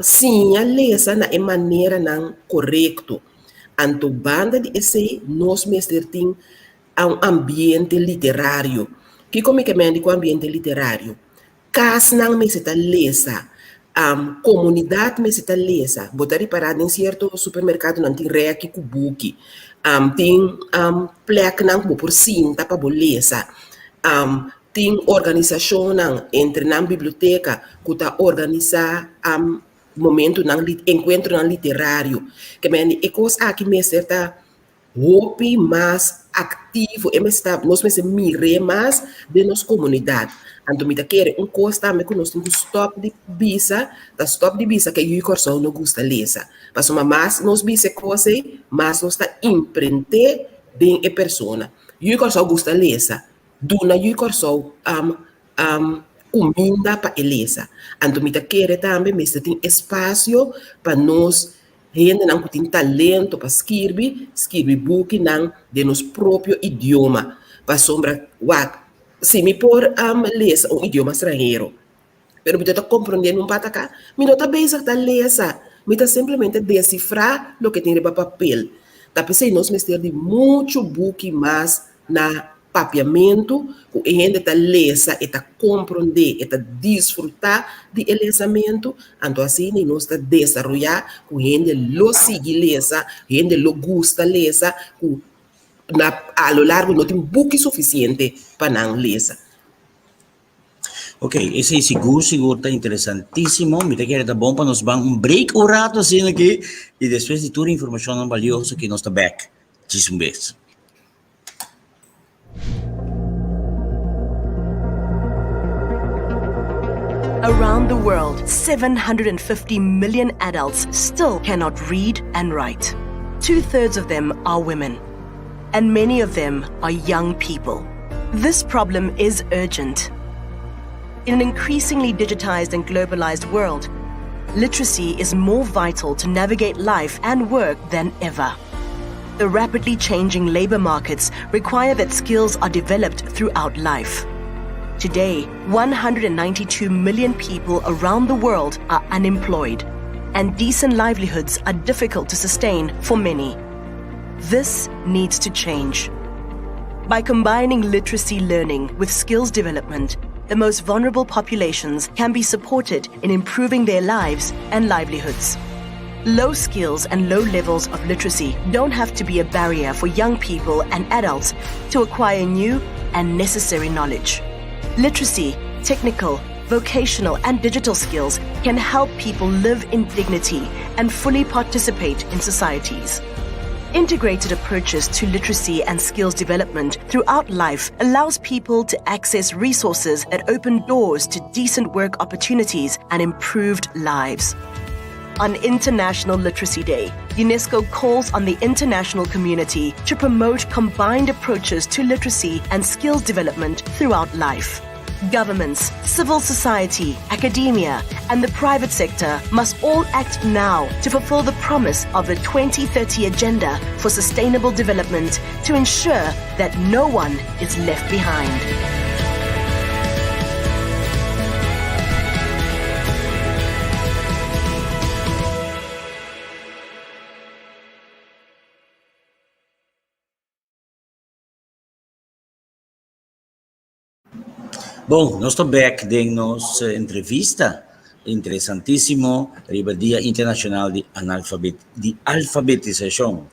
siña lesa na e maneranan korekto. Anto banda di esei nos mester tin un ambiente literario. Kiko mi ke mende ku ambiente literario? Kasnan mester ta lesa, komunidat mester ta lesa. Bo ta ripará den sierto supermerkadonan tin rèki ku buki, tin plèknan ku bo por sinta pa bo lesa. Tin organisashonnan, entre nan biblioteka, ku ta organisá momentunan, enkuentronan literario. Ke mende e kos aki mester ta hopi mas aktivo, e mester ta, nos mester mir'é mas den nos komunidat. Anto mi ta kere un kos tambe ku nos tin ku stòp di bisa, ta stòp di bisa ku e yu di Kòrsou no gusta lesa. Pasobra mas nos bisa e kos ei, mas nos ta imprent'é den e persona. Yu di Kòrsou gusta lesa, Duna yu Kòrsou kuminda pa e lesa. Anto mi ta kere tambe mester tin espasio pa nos hendenan ku tin talento pa skirbi, skirbi bukinan den nos propio idioma. Pasobra wak, si mi por lesa un idioma stranhero, Pero mi no ta komprondé nun pat aká. Mi no ta bezig ta lesa, mi ta simplemente desifrá loke tin riba papel. Ta p'esei nos mester di muchu buki mas na. Papiamentu ku e hende ta lesa, e ta komprondé, e ta disfrutá di e lesamentu, anto asina nos ta desaroyá ku hende lo sigui lesa, hende lo gusta lesa, ku na a lo largo no tin buki sufisiente pa nan lesa. Ok, esei sigur sigur ta interesantísimo. Mi ta kere ta bon pa nos ban un break un rato asina aki i despues di tur informashonnan balioso aki nos ta bèk djis un bes. Around the world, 750 million adults still cannot read and write. Two thirds of them are women, and many of them are young people. This problem is urgent. In an increasingly digitized and globalized world, literacy is more vital to navigate life and work than ever. The rapidly changing labor markets require that skills are developed throughout life. Today, 192 million people around the world are unemployed, and decent livelihoods are difficult to sustain for many. This needs to change. By combining literacy learning with skills development, the most vulnerable populations can be supported in improving their lives and livelihoods. Low skills and low levels of literacy don't have to be a barrier for young people and adults to acquire new and necessary knowledge. Literacy, technical, vocational, and digital skills can help people live in dignity and fully participate in societies. Integrated approaches to literacy and skills development throughout life allows people to access resources that open doors to decent work opportunities and improved lives. On International Literacy Day, UNESCO calls on the international community to promote combined approaches to literacy and skills development throughout life. Governments, civil society, academia, and the private sector must all act now to fulfill the promise of the 2030 Agenda for Sustainable Development to ensure that no one is left behind. Bon, nos ta bek den nos entrevista interesantísimo riba Dia Internacional di Analfabet di Alfabetisashon.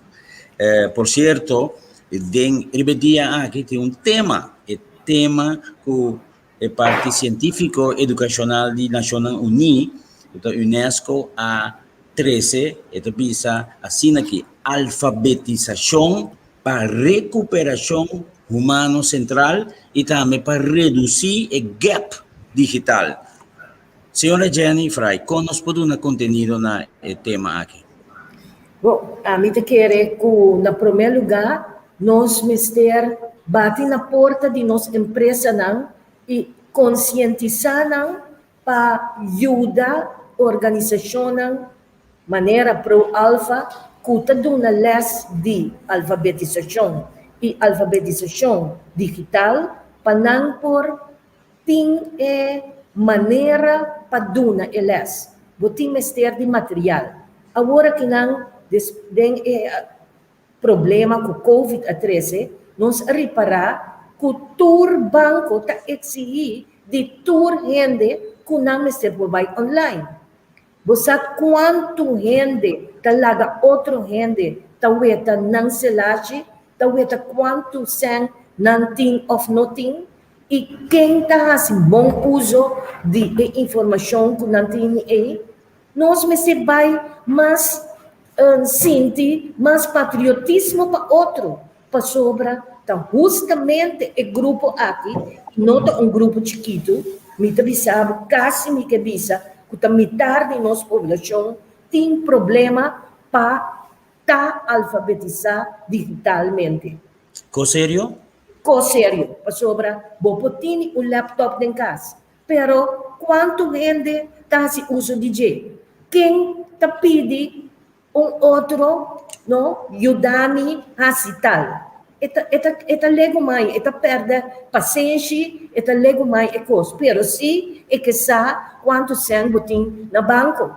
Eh, por cierto, den riba e dia aki tin un tema, e tema ku e parti sientífiko edukashonal di Nashonnan Uní, ku ta UNESCO, a trese, e ta bisa asina ki alfabetisashon pa rekuperashon humano sentral i tambe pa redusí e gap digital. Señora Jenny Fry, kon nos por duna kontenido na e tema aki? Bon, ami ta kere ku na promé lugá nos mester bati na porta di nos empresanan i konsientisá nan pa yuda organisashonnan manera Pro Alfa ku ta duna lès di alfabetisashon i alfabetisashon digital pa nan por tin e manera pa duna e lès. Bo tin mester di material. Awor akinan den e problema ku Covid a trese, nos a ripará ku tur banko ta eksihí di tur hende ku nan mester por bai online. Bo sa kuantu hende ta laga otro hende ta weta nan selashi, ta weta kuantu sèn nan tin òf no tin? I ken ta hasi bon uso di e informashon ku nan tini ei? Nos mester bai mas sinti mas patriotismo pa otro, pasobra ta hustamente e grupo aki, i no ta un grupo chikitu, mi ta bisa bo, kasi mi ke bisa ku ta mitar di nos poblashon tin problema pa ta alfabetisá digitalmente. Ko serio? Ko serio, pasobra bo por tini un laptop den kas, pero kuantu hende ta hasi uso di dje? Ken ta pidi un otro, no, yuda mi hasi tal? E ta, e ta, e ta legumai, e ta pèrdè pasenshi, e ta legumai e kos. Pero si e ke sa kuantu sèn bo tin na banko.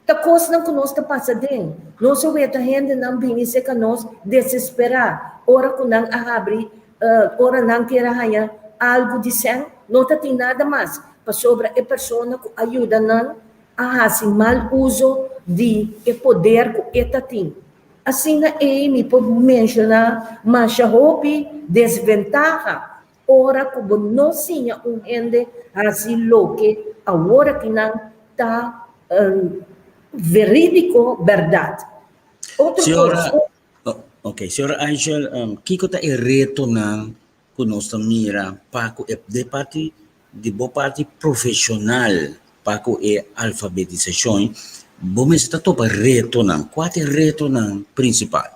Ta kosnan ku nos ta pasa den. Nos a weta hendenan bini serka nos desesperá ora ku nan a habri. Ora nan kier a haña algu di sèn, no ta tin nada mas, pasobra e persona ku a yuda nan a hasi mal uso di e poder ku e ta tin. Asina ei mi por menshoná masha hopi desventaha ora ku bo no siña un hende hasi loke awor akinan ta verídiko, bèrdat. Otro kos. Ok, señora Angel, kiko ta e retonan ku nos ta mira pa ku e de parti di bo parti profeshonal pa ku e alfabetisashon? Bo mester ta topa retonan. Kua ta e retonan prinsipal?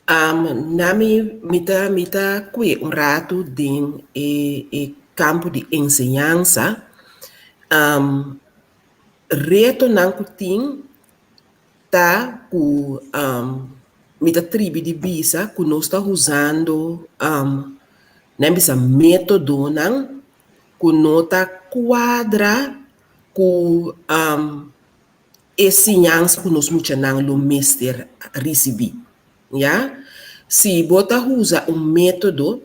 Na mi, mi ta mi ta kue un ratu den e e kampo di enseñansa. Retonan ku tin ta ku mi ta tribi di bisa ku nos ta usando nan bisa metodonan ku no ta kuadra ku e siñansa ku nos muchanan lo mester risibí, ya. Si bo ta usa un metodo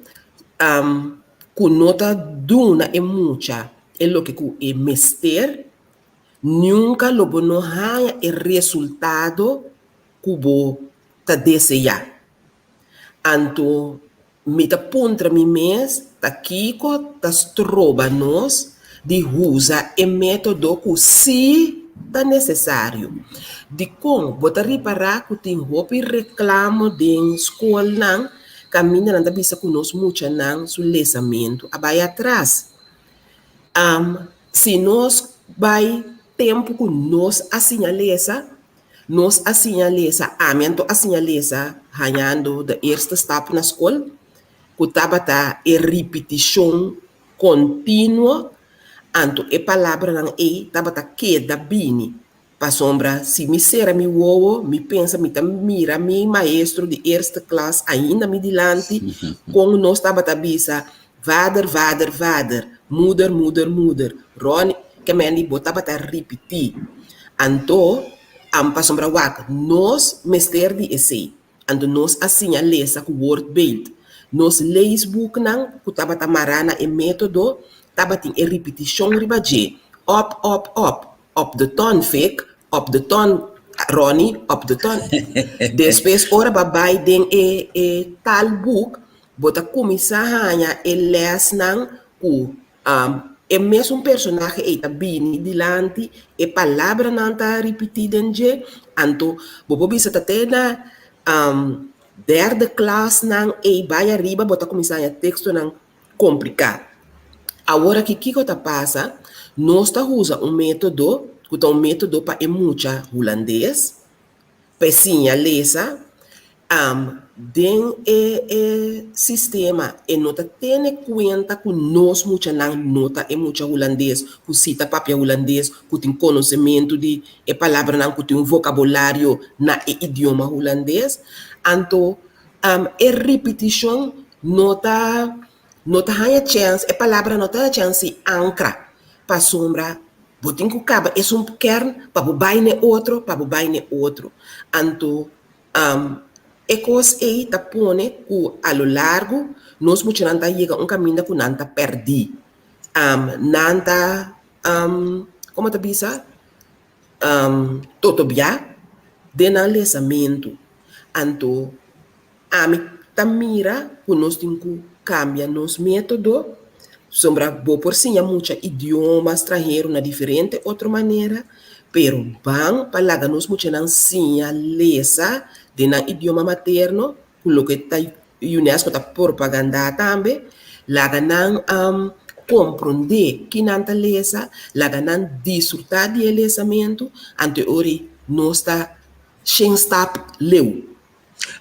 ku no ta duna e mucha e loke ku e mester, Nunka lo bo no haña e resultado ku bo ta deseá. Anto mi ta puntra mi mes ta kiko ta stroba nos di usa e método ku sí ta nesesario. Dikon bo ta ripará ku tin hopi reklamo den skolnan kaminda nan ta bisa ku nos muchanan su lesamentu a bai atras? Si nos bai tempu ku nos a siña lesa, nos a siña lesa, ami anto a siña lesa hañando de eerste stap na skol, ku tabata e ripitishon kontinuo, anto e palabranan ei tabata keda bini. Pasobra si mi sera mi wowo, mi pensa mi ta mira mi maestro di eerste klas ainda mi dilanti, kon nos tabata bisa, Vader, vader, vader, moeder, moeder, moeder, Ronnie, ke men di bo tabata ripití. Anto, pasobra wak, nos mester di esei. Anto nos a siña lesa ku woordbeeld. Nos leesboeknan ku tabata mará na e método tabatin e ripitishon riba dje, op, op, op, op de ton, Fik, op de ton, Ronnie, op de ton. Despues ora bo a bai den e e taalboek, bo ta kuminsá haña e lèsnan ku E mesun personahe ei ta bini dilanti, e palabranan ta ripití den dje, anto bo por bisa ta te na derde klasnan ei bai ariba bo ta kuminsá haña tekstonan kompliká. Awor aki kiko ta pasa? Nos ta usa un método ku ta un método pa e mucha hulandes, Pa e siña lesa, den e e sistema e no ta tene kuenta ku nos muchanan no ta e mucha hulandes ku si ta papia hulandes, ku tin konosementu di e palabranan, ku tin un vokabulario na e idioma hulandes. Anto e ripitishon no ta no ta haña chèns, e palabra no ta haña chèns di ankra pasobra Bo tin ku kaba esun kern pa bo bai n'e otro, pa bo bai n'e otro. Anto, e kos ei ta pone ku a lo largu nos muchanan ta yega un kaminda ku nan ta pèrdí. Nan ta, komo ta bisa, totobiá den nan lesamentu. Anto, Ami ta mira ku nos tin ku kambia nos método, pasobra bo por siña mucha idioma stranhero na diferente otro manera, pero ban pa laga nos muchanan siña lesa den nan idioma materno, ku loke ta UNESCO ta propagandá tambe, laga nan komprondé ki nan ta lesa, laga nan disfrutá di e lesamentu, anto e ora ei nos ta shen stap leu.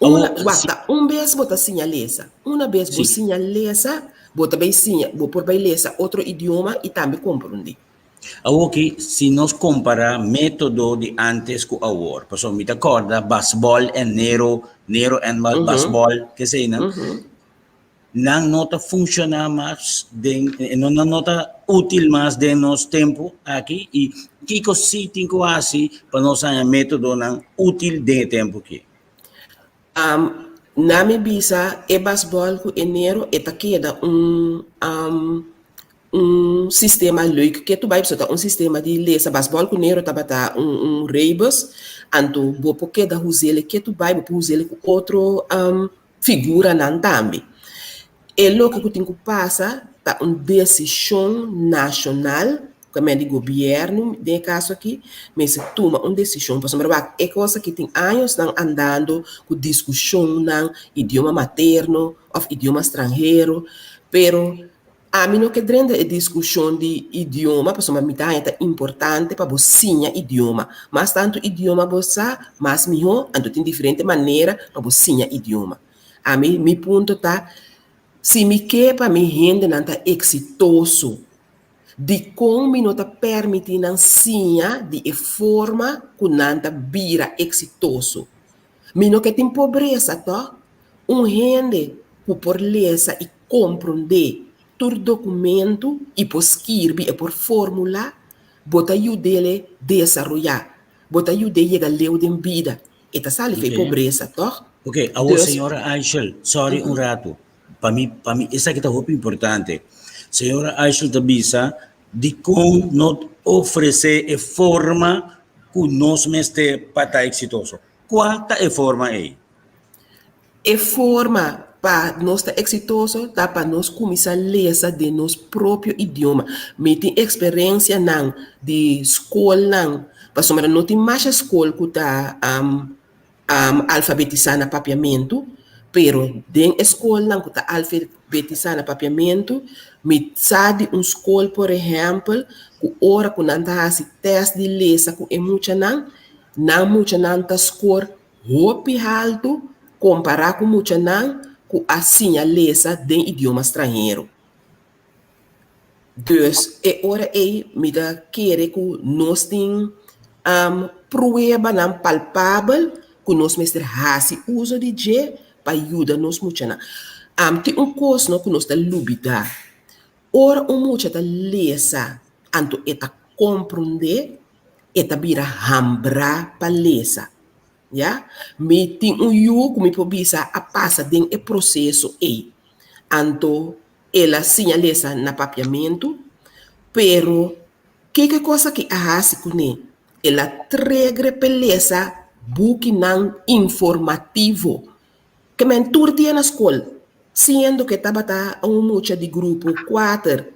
Una, wak, ta un bes bo ta siña lesa. Una bes bo siña lesa, bo ta bai siña, bo por bai lesa otro idioma i tambe komprondé. Awoki, si nos kompará método di ántes ku awor, pasobra mi ta kòrda basbòl en Nero, Nero en basbòl, keseinan, nan no ta funshoná mas den, nan no ta útil mas den nos tempu aki i kiko sí tin ku hasi pa nos haña métodonan útil den e tempu aki? Na mi bisa e basbòl ku enero e ta keda un un sistema leuk ke tu bai pasobra ta un sistema di lesa basbòl ku nero tabata un un rebus anto bo por keda huzele ke tu bai bo por huzele ku otro figuranan tambe. E loke ku tin ku pasa ta un desishon nashonal ku men di gobièrnu den e kaso aki mester tuma un desishon pasobra wak e kos aki tin añosnan andando ku diskushonnan idioma materno òf idioma stranhero pero ami no ke drenta e diskushon di idioma pasobra mi ta haña ta importante pa bo siña idioma mas tantu idioma bo sa mas mihó anto tin diferente manera pa bo siña idioma ami mi punto ta si mi ke pa mi hendenan ta eksitoso Dikon mi no ta permití nan siña di e forma ku nan ta bira eksitoso? Mi no ke tin pobresa, tòg? Un hende ku por lesa i komprondé tur dokumentu i por skirbi e por formulá, bo ta yud'é desaroyá, bo ta yud'é yega leu den bida. E ta sali for e pobresa, tòg? Oké, awor señora Aishel, sòri un ratu. Pa mi, pa mi esaki ta hopi importante. Señora Aishel ta bisa dikon no ofresé e forma ku nos mester pa ta eksitoso. Kua ta e forma ei? E forma pa nos ta eksitoso ta pa nos kuminsá lesa den nos propio idioma. Mi tin eksperensianan di skolnan, pasobra no tin masha skol ku ta alfabetisá na papiamentu, pero den e skolnan ku ta alfabetisá na papiamentu, mi sa di un skol por ehèmpel ku ora ku nan ta hasi tèst di lesa ku e muchanan, nan muchanan ta skor hopi haltu kompará ku muchanan ku a siña lesa den idioma stranhero. Dus e ora ei mi ta kere ku nos tin pruebanan palpabel ku nos mester hasi uso di dje pa yuda nos muchanan. Tin un kos no ku nos ta lubidá, ora un mucha ta lesa anto e ta komprondé, e ta bira hambrá pa lesa. Ya. Mi tin un yu ku mi por bisa a pasa den e proseso ei. Anto El a siña lesa na papiamentu, pero kiko e kos aki a hasi kuné? El a tregre p'e lesa bukinan informativo. Ke men tur dia na skol, siendo ku e tabata un mucha di grupo kuater,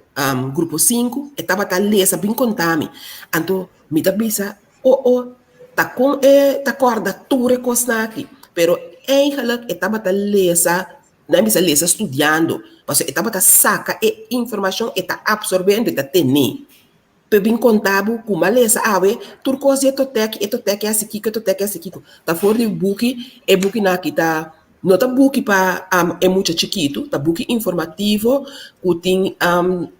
grupo sinku, e tabata lesa bin konta mi. Anto mi ta bisa, O o, ta kon e ta kòrda tur e kosnan aki? Pero eigenlijk e tabata lesa Nan bisa lesa studiando, pasobra e tabata saka e informashon, e ta apsorbé anto e ta tené. P'e bin konta bo ku m'a lesa awe tur kos di e totèki, e totèki a hasi kiko, e totèki a hasi kiko. Ta for di buki, e bukinan aki ta, no ta buki pa e mucha chikitu, ta buki informativo ku tin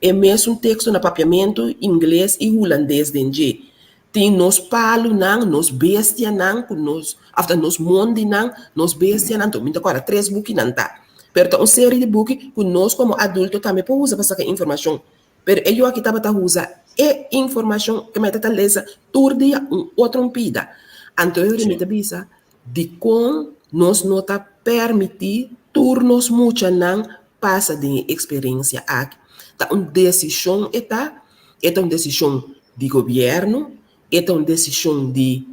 e mesun teksto na papiamentu, ingles i hulandes den dje. Tin nos palunan, nos bestianan ku nos, òf ta nos mondinan, nos bestianan, anto mi ta kòrda tres bukinan ta. Pero ta un seri di buki ku nos komo adulto tambe por usa pa saka informashon. Pero e yu aki tabata usa e informashon ke mi ta lesa tur dia un otro un pida. Anto e ora mi ta bisa dikon nos no ta permití tur nos muchanan pasa den e eksperensia aki. Ta un desishon e ta, e ta un desishon di gobièrnu, e ta un desishon di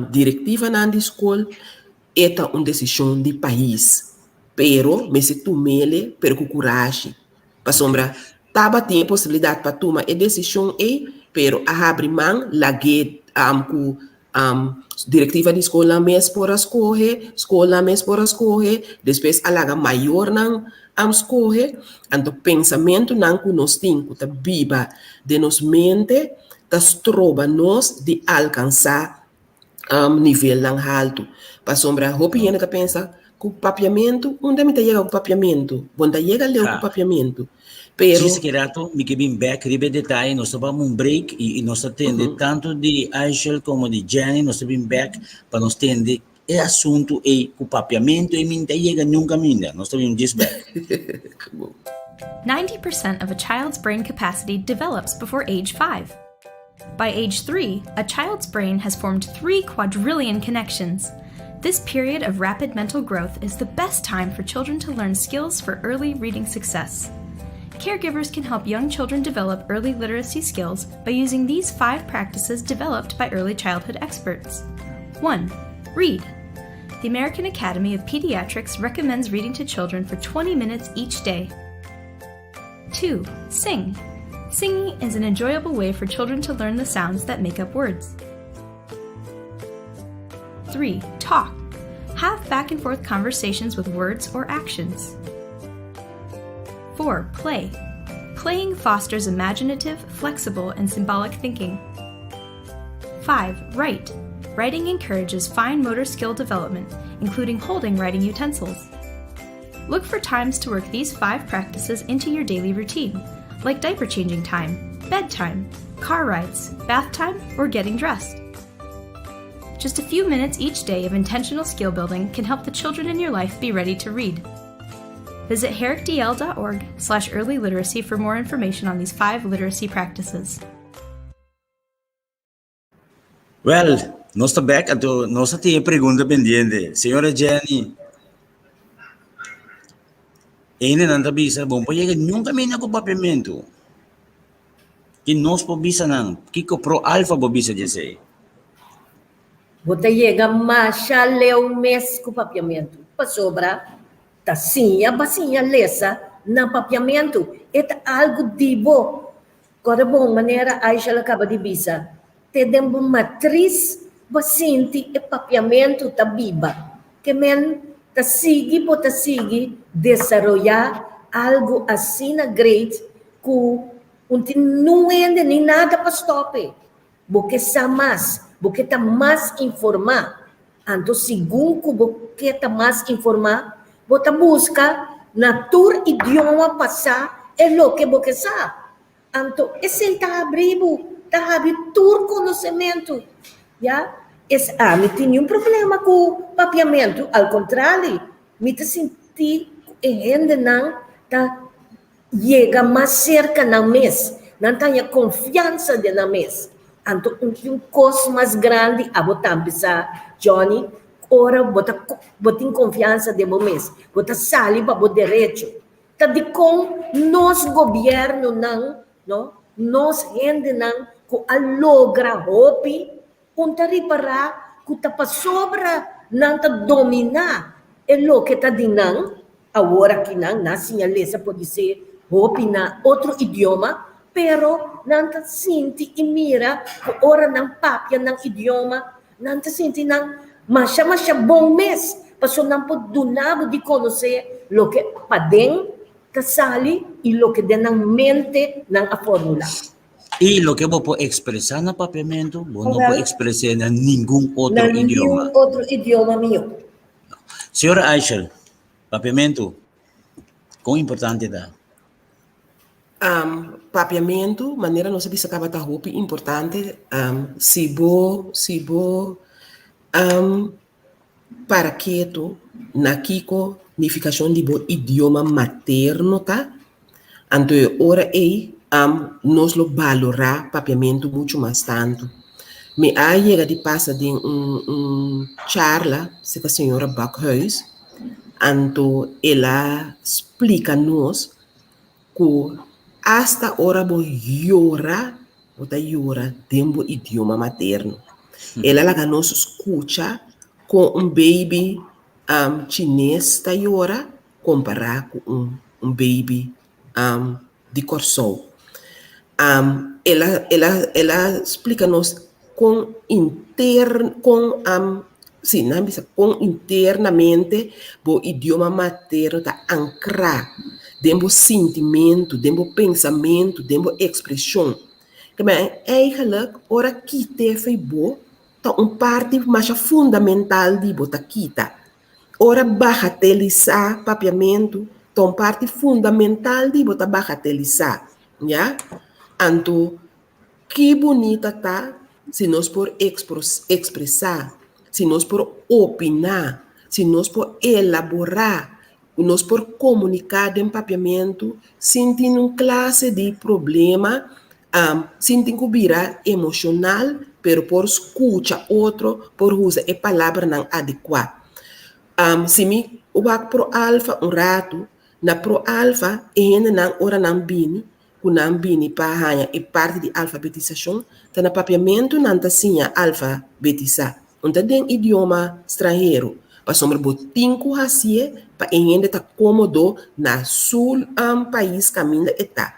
direktivanan di skol, e ta un desishon di pais. Pero mester tum'el pero ku kurashi. Pasobra tabatin e posibilidat pa tuma e desishon ei, pero a habri man lag'é ku direktiva di skolnan mes por a skohe, skolnan mes por a skohe, despues a laga mayornan skohe. Anto pensamentunan ku nos tin ku ta biba den nos mente ta stroba nos di alkansá nivelnan haltu. Pasobra hopi hende ta pensa ku papiamentu, unda mi ta yega ku papiamentu? Bo no ta yega leu ku papiamentu. Pero. Djis ki rato mi ke bin bek riba e detaye, nos ta bam un break i nos ta tende tantu di Aishel komo di Jenny, nos ta bin bek pa nos tende E asuntu ei ku papiamentu ei mi ta yega niun kaminda. Nos ta bin djis bek. 90% of a child's brain capacity develops before age 5. By age 3, a child's brain has formed 3 quadrillion connections. This period of rapid mental growth is the best time for children to learn skills for early reading success. Caregivers can help young children develop early literacy skills by using these five practices developed by early childhood experts. 1. Read. The American Academy of Pediatrics recommends reading to children for 20 minutes each day. 2. Sing. Singing is an enjoyable way for children to learn the sounds that make up words. 3. Talk. Have back and forth conversations with words or actions. 4. Play. Playing fosters imaginative, flexible, and symbolic thinking. 5. Write. Writing encourages fine motor skill development, including holding writing utensils. Look for times to work these five practices into your daily routine, like diaper changing time, bedtime, car rides, bath time, or getting dressed. Just a few minutes each day of intentional skill building can help the children in your life be ready to read. Visit herrickdl.org slash early literacy for more information on these five literacy practices. Well, nos ta bek, anto nos tin e pregunta pendiente. Señora Jenny, hendenan ta bisa, bo no por yega niun kaminda ku papiamentu. Ki nos por bisa nan? Kiko Pro Alfa por bisa di esei? Bo ta yega masha leu mes ku papiamentu. Pasobra ta siña pa siña lesa na papiamentu. E ta algu di bo. Kòrda bon manera Aisha a kaba di bisa, te den bo matris bo sinti e papiamentu ta biba. Ke men ta sigui bo ta sigui desaroyá algu asina great ku un tin nun hende ni nada pa stòp e. Bo ke sa mas, bo ke ta mas informá. Anto segun ku bo ke ta mas informá, bo ta buska na tur idioma pa sa e loke bo ke sa. Anto esei ta habri bo, ta habri tur konosementu. Ya, es ami tin niun problema ku papiamentu, al kontrali, mi ta sinti ku e hendenan ta yega mas serka nan mes, nan ta haña konfiansa den nan mes. Anto un tin un kos mas grandi abo tambe sa, Johnny, ora bo ta bo tin konfiansa den bo mes, bo ta sali pa bo derecho. Ta dikon nos gobièrnunan, no, nos hendenan ku a logra hopi, un ta ripará ku ta pasobra nan ta dominá e loke ta di nan, awor aki nan na siña lesa podisé hopi na otro idioma, pero nan ta sinti i mira ku ora nan papia nan idioma, Nan ta sinti nan masha masha bon mes, pasobra nan por duna bo di konosé loke paden ta sali i loke den nan mente nan a formulá. I loke bo por ekspresá na papiamentu, bo no por ekspres'é na ningun otro Na idioma. ningun otro idioma mihó. Señora Aishel, papiamentu, kon importante ta? Papiamentu, manera nos a bisa kaba ta hopi importante. Si bo si bo para ketu na kiko nifikashon di bo idioma materno ta, anto e ora ei nos lo balorá papiamentu muchu mas tantu. Mi a yega di pasa den un un charla serka señora Bakhuis, anto el a splika nos Ku asta ora bo yora, bo ta yora den bo idioma materno. El a laga nos skucha kon un baby chines ta yora kompará ku un baby di Kòrsou. El a el a el a splika nos kon inter kon sí nan bisa kon internamente bo idioma materno ta ankrá den bo sintimentu, den bo pensamentu, den bo ekspreshon. Ke men eigenlijk ora kit'é fei bo ta un parti masha fundamental di bo ta kita. Ora bagatelisá papiamentu ta un parti fundamental di bo ta bagatelisá, ya. Anto Ki bunita ta si nos por ekspresá, si nos por opiná, si nos por elaborá, ku nos por komuniká den papiamentu sin tin un klase di problema, sin tin ku bira emoshonal. pero por skucha otro, por usa e palabranan adekuá. Si mi wak Pro Alfa un ratu, na Pro Alfa e hendenan ora nan bini, ku nan bini pa haña e parti di alfabetisashon, ta na papiamentu nan ta siña alfabetisá. Un ta den idioma stranhero, pasobra bo tin ku hasié pa e hende ta kómodo na su pais kaminda e ta.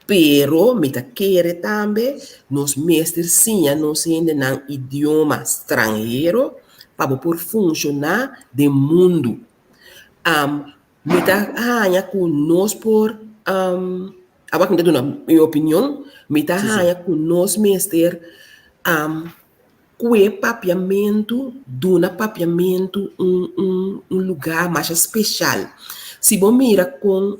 Pero mi ta kere tambe nos mester siña nos hendenan idioma stranhero pa bo por funshoná den mundu. Mi ta haña ku nos por, awor mi ta duna mi opinion, mi ta haña ku nos mester kue papiamentu, duna papiamentu un un un lugá masha speshal. Si bo mira kon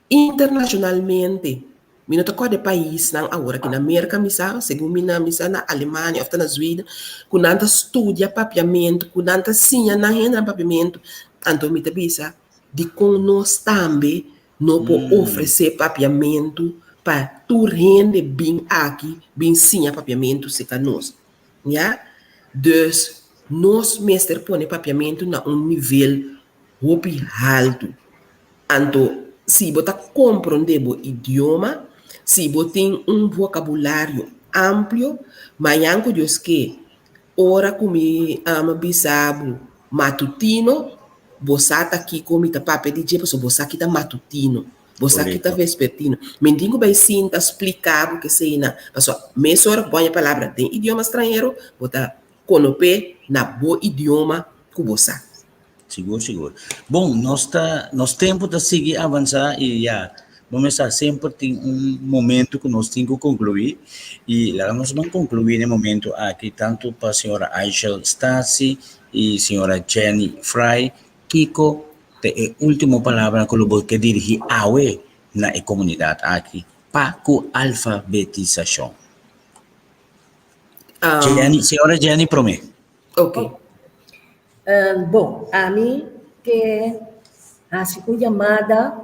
internashonalmente, mi no ta kòrda e paisnan awor aki na Merka mi sa, segun mi na mi sa na Alemania òf ta na Zweden, ku nan ta studia papiamentu, ku nan ta siña nan hendenan papiamentu, anto mi ta bisa dikon nos tambe no por ofresé papiamentu pa tur hende bin aki bin siña papiamentu serka nos, ya. Dus nos mester pone papiamentu na un nivel hopi haltu. Anto si bo ta komprondé bo idioma, si bo tin un vokabulario amplio, mañan ku Dios ke, ora ku mi ama bisa bo matutino, bo sa ta kiko mi ta papia di dje, pasobra bo sa ki ta matutino, bo sa ki ta vespertino. Mi tin ku bai sinta splika bo keseinan, pasobra mesora ku bo haña palabra den idioma stranhero, bo ta konop'é na bo idioma ku bo sa. Sigur, sigur. Bon, nos ta, nos tempo ta sigui avansa y ya, bo me sa semper tin un momento ku nos tin ku konkluí y laga nos ban konkluí na e momento aki tanto pa señora Aishel Stasi y señora Jenny Fry, kiko ta e ultimo palabra ku lo bo ke dirigí awe na e komunidat aki pa ku alfabetisashon? Jenny, señora Jenny promé. Ok. Bon, ami ke hasi un yamada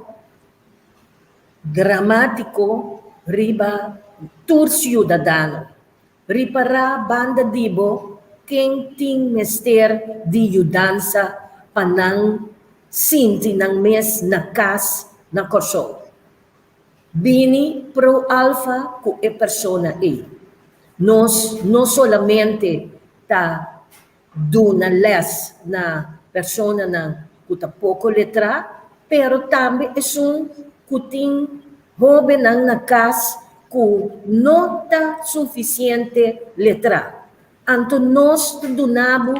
dramátiko riba tur siudadano. Ripará banda di bo ken tin mester di yudansa pa nan sinti nan mes na kas na Kòrsou. Bini Pro Alfa ku e persona ei. Nos no solamente ta duna les na personanan ku ta poko letrá, pero tambe esun ku tin hóbennan na kas ku no ta sufisiente letrá. Anto nos ta duna bo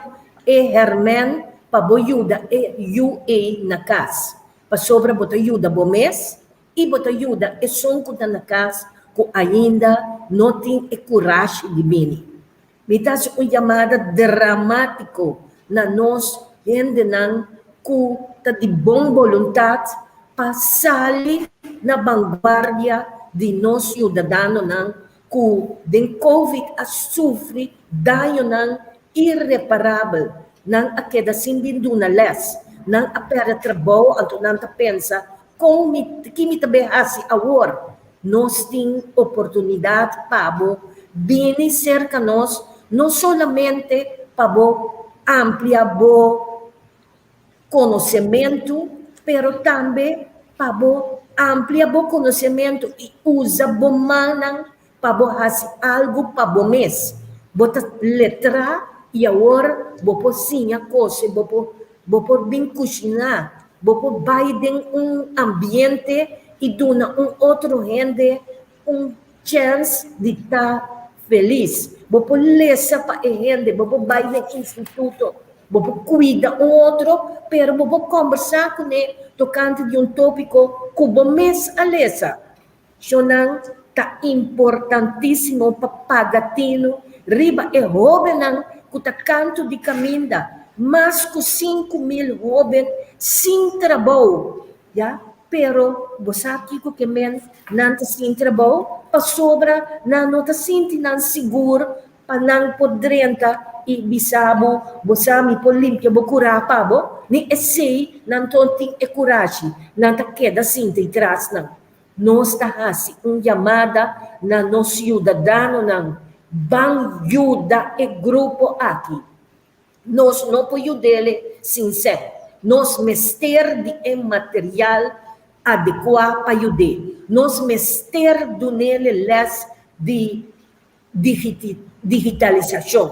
e hèrmèn pa bo yuda e yu ei na kas, pasobra bo ta yuda bo mes i bo ta yuda esun ku ta na kas ku ainda no tin e kurashi di bini. Mi ta hasi un yamada dramátiko na nos hendenan ku ta di bon boluntat pa sali na banguardia di nos siudadanonan ku den covid a sufri dañonan ireparabel. Nan a keda sin bin duna lès, nan a pèrdè trabou anto nan ta pensa Kon mi, ki mi ta bay hasi awor? Nos tin oportunidad pa bo bini cerca nos, no solamente pa bo amplia bo conocemento, pero tambe pa bo amplia bo conocemento y usa bo mannan Pa bo hasi algu pa bo mes. Bo ta letrá i awor bo por siña kose, bo por bo por bin kushiná, bo por bai den un ambiente i duna un otro hende un chèns di ta felis. Bo por lesa pa e hende, bo por bai den instituto, bo por kuida un otro, pero bo por kòmbersá kuné tokante di un tópiko ku bo mes a lesa. Shonnan ta importantísimo pa paga tinu riba e hóbennan ku ta kantu di kaminda, mas ku 5000 hóben sin trabou, ya, pero bo sa kiko ke men nan ta sin trabou? Pasobra nan no ta sinti nan sigur pa nan por drenta i bisa bo, bo sa mi por limpia bo kurá pa bo, ni esei nan no tin e kurashi, nan ta keda sinti tras nan. Nos ta hasi un yamada na nos siudadanonan. Ban yuda e grupo aki. Nos no por yud'ele sin sèn. Nos mester di e material adekuá pa yud'é. Nos mester dun'ele lès di digitalisashon.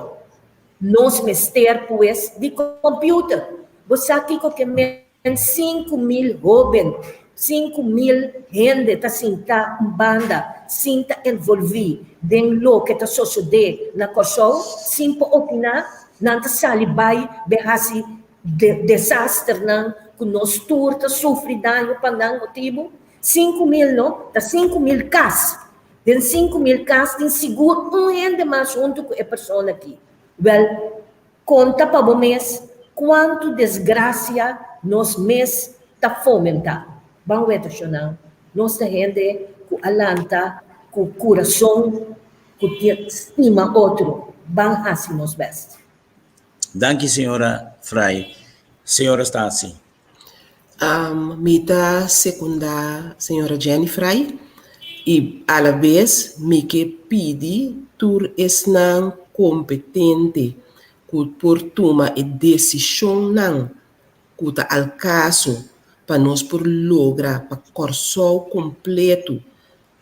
Nos mester pues di kòmpiuter. Bo sa kiko ke men 5000 hóben, 5000 hende ta sinta un banda sin ta envolví den loke ta sosodé na Kòrsou, sin por opiná? Nan ta sali bai be hasi desasternan ku nos tur ta sufri daño pa nan motibu? 5000 no, ta 5000 kas. Den 5000 kas tin sigur un hende mas huntu ku e persona aki. Wèl, Konta pa bo mes kuantu desgrasia nos mes ta fomentá. Ban weta shonnan, nos ta hende ku a lanta ku kurason ku ta stima otro. Ban hasi nos bèst. Danki señora Frei. Señora Statie. Mi ta sekundá señora Jenny Frei i alabes mi ke pidi tur esnan kompetente ku por tuma e desishonnan ku ta al kaso pa nos por logra pa Kòrsou kompletu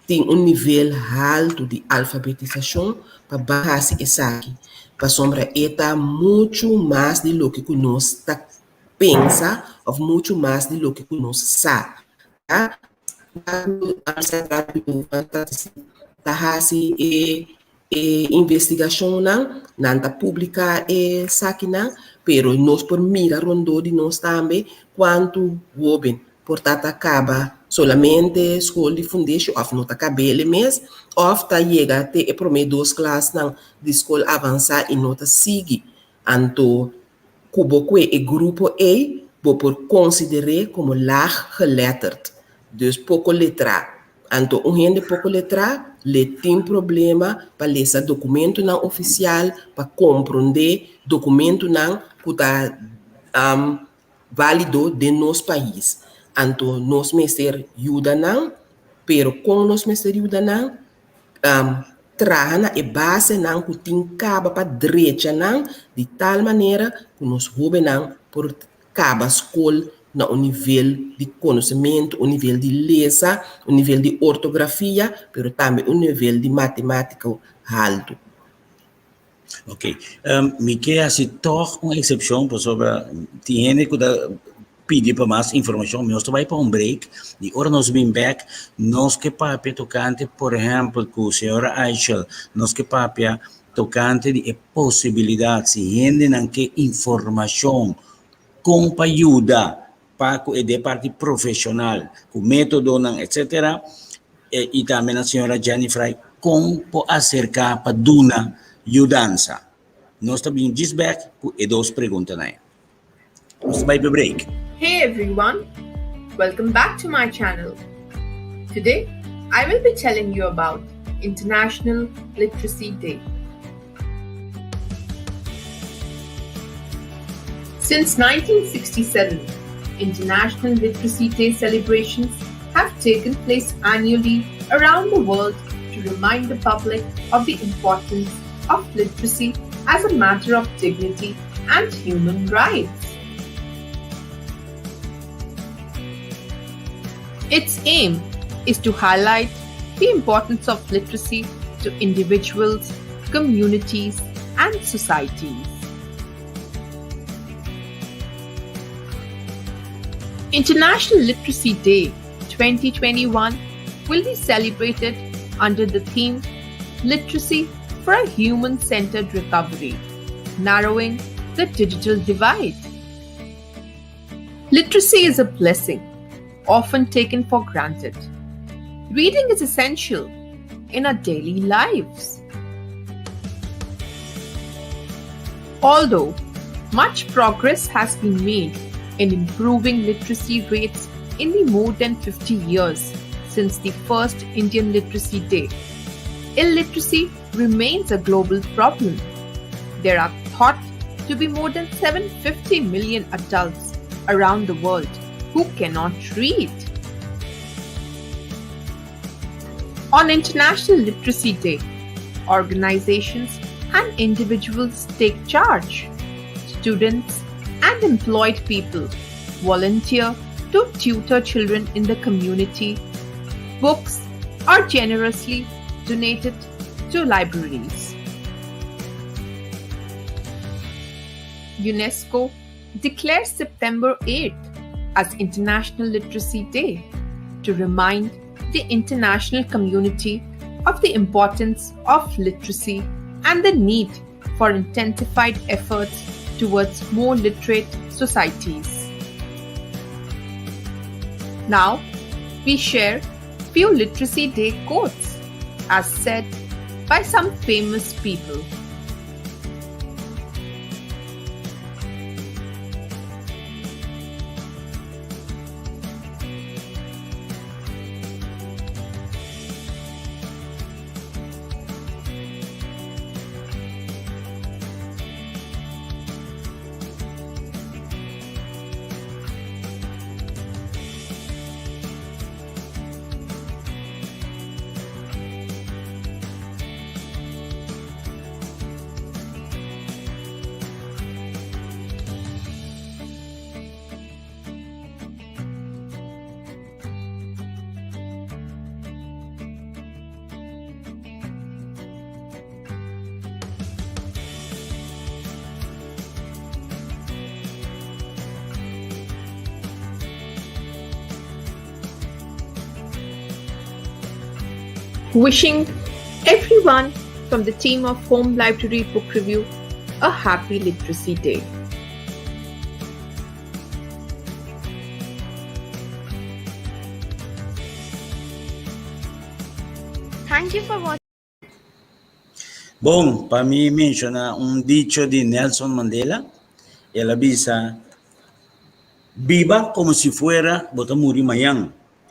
tin un nivel haltu di alfabetisashon pa ban hasi esaki, pasobra e ta muchu mas di loke ku nos ta pensa of muchu mas di loke ku nos sa. Ta ta hasi e e investigashonnan, nan ta publiká esakinan, pero nos por mira rondó di nos tambe kuantu hóben por ta ta kaba solamente skol di fundeshi òf no ta kab'el e mes òf ta yega te e promé dos klasnan di skol avansá i no ta sigui. Anto ku bo kue e grupo ei bo por konsider'é komo laaggeletterd, dus poko letrá. Anto un hende poko letrá le tin problema pa lesa dokumentunan ofisial, pa komprondé dokumentunan ku ta válido den nos pais. Anto nos mester yuda nan, pero kon nos mester yuda nan? Traha na e basenan ku tin kaba pa drecha nan di tal manera ku nos hóbennan por kaba skol na un nivel di konosementu, un nivel di lesa, un nivel di ortografia, pero tambe un nivel di matemátika haltu. Ok, mi ke hasi tòg un eksepshon pasobra tin hende ku ta pidi pa mas informashon, mi nos ta bai pa un break i ora nos bin bèk nos ke papia tokante por ehèmpel ku señora Aichel nos ke papia tokante di e posibilidat si hendenan ke informashon kon pa yuda pa ku e de parti profeshonal ku metodonan etsetera i tambe na señora Jenny Fry kon por aserká pa duna yudansa. Nos ta bin djis bèk ku e dos preguntanan ei. Nos ta bai pa break. Hey everyone, welcome back to my channel. Today, I will be telling you about International Literacy Day. Since 1967, International Literacy Day celebrations have taken place annually around the world to remind the public of the importance of literacy as a matter of dignity and human rights. Its aim is to highlight the importance of literacy to individuals, communities, and societies. International Literacy Day 2021 will be celebrated under the theme Literacy for a Human Centered Recovery Narrowing the Digital Divide. Literacy is a blessing, often taken for granted. Reading is essential in our daily lives. Although much progress has been made in improving literacy rates in the more than 50 years since the first Indian Literacy Day, illiteracy remains a global problem. There are thought to be more than 750 million adults around the world who cannot read. On International Literacy Day, Organizations and individuals take charge. Students and employed people volunteer to tutor children in the community. Books are generously donated to libraries. UNESCO declares September 8th as International Literacy Day to remind the international community of the importance of literacy and the need for intensified efforts towards more literate societies. Now, we share few Literacy Day quotes as said by some famous people. Wishing everyone from the team of Home Library Book Review a happy Literacy Day. Thank you for watching. Bon, pa mi menshoná un dicho di Nelson Mandela, el a bisa, Biba komo si fuera bo ta muri mañan,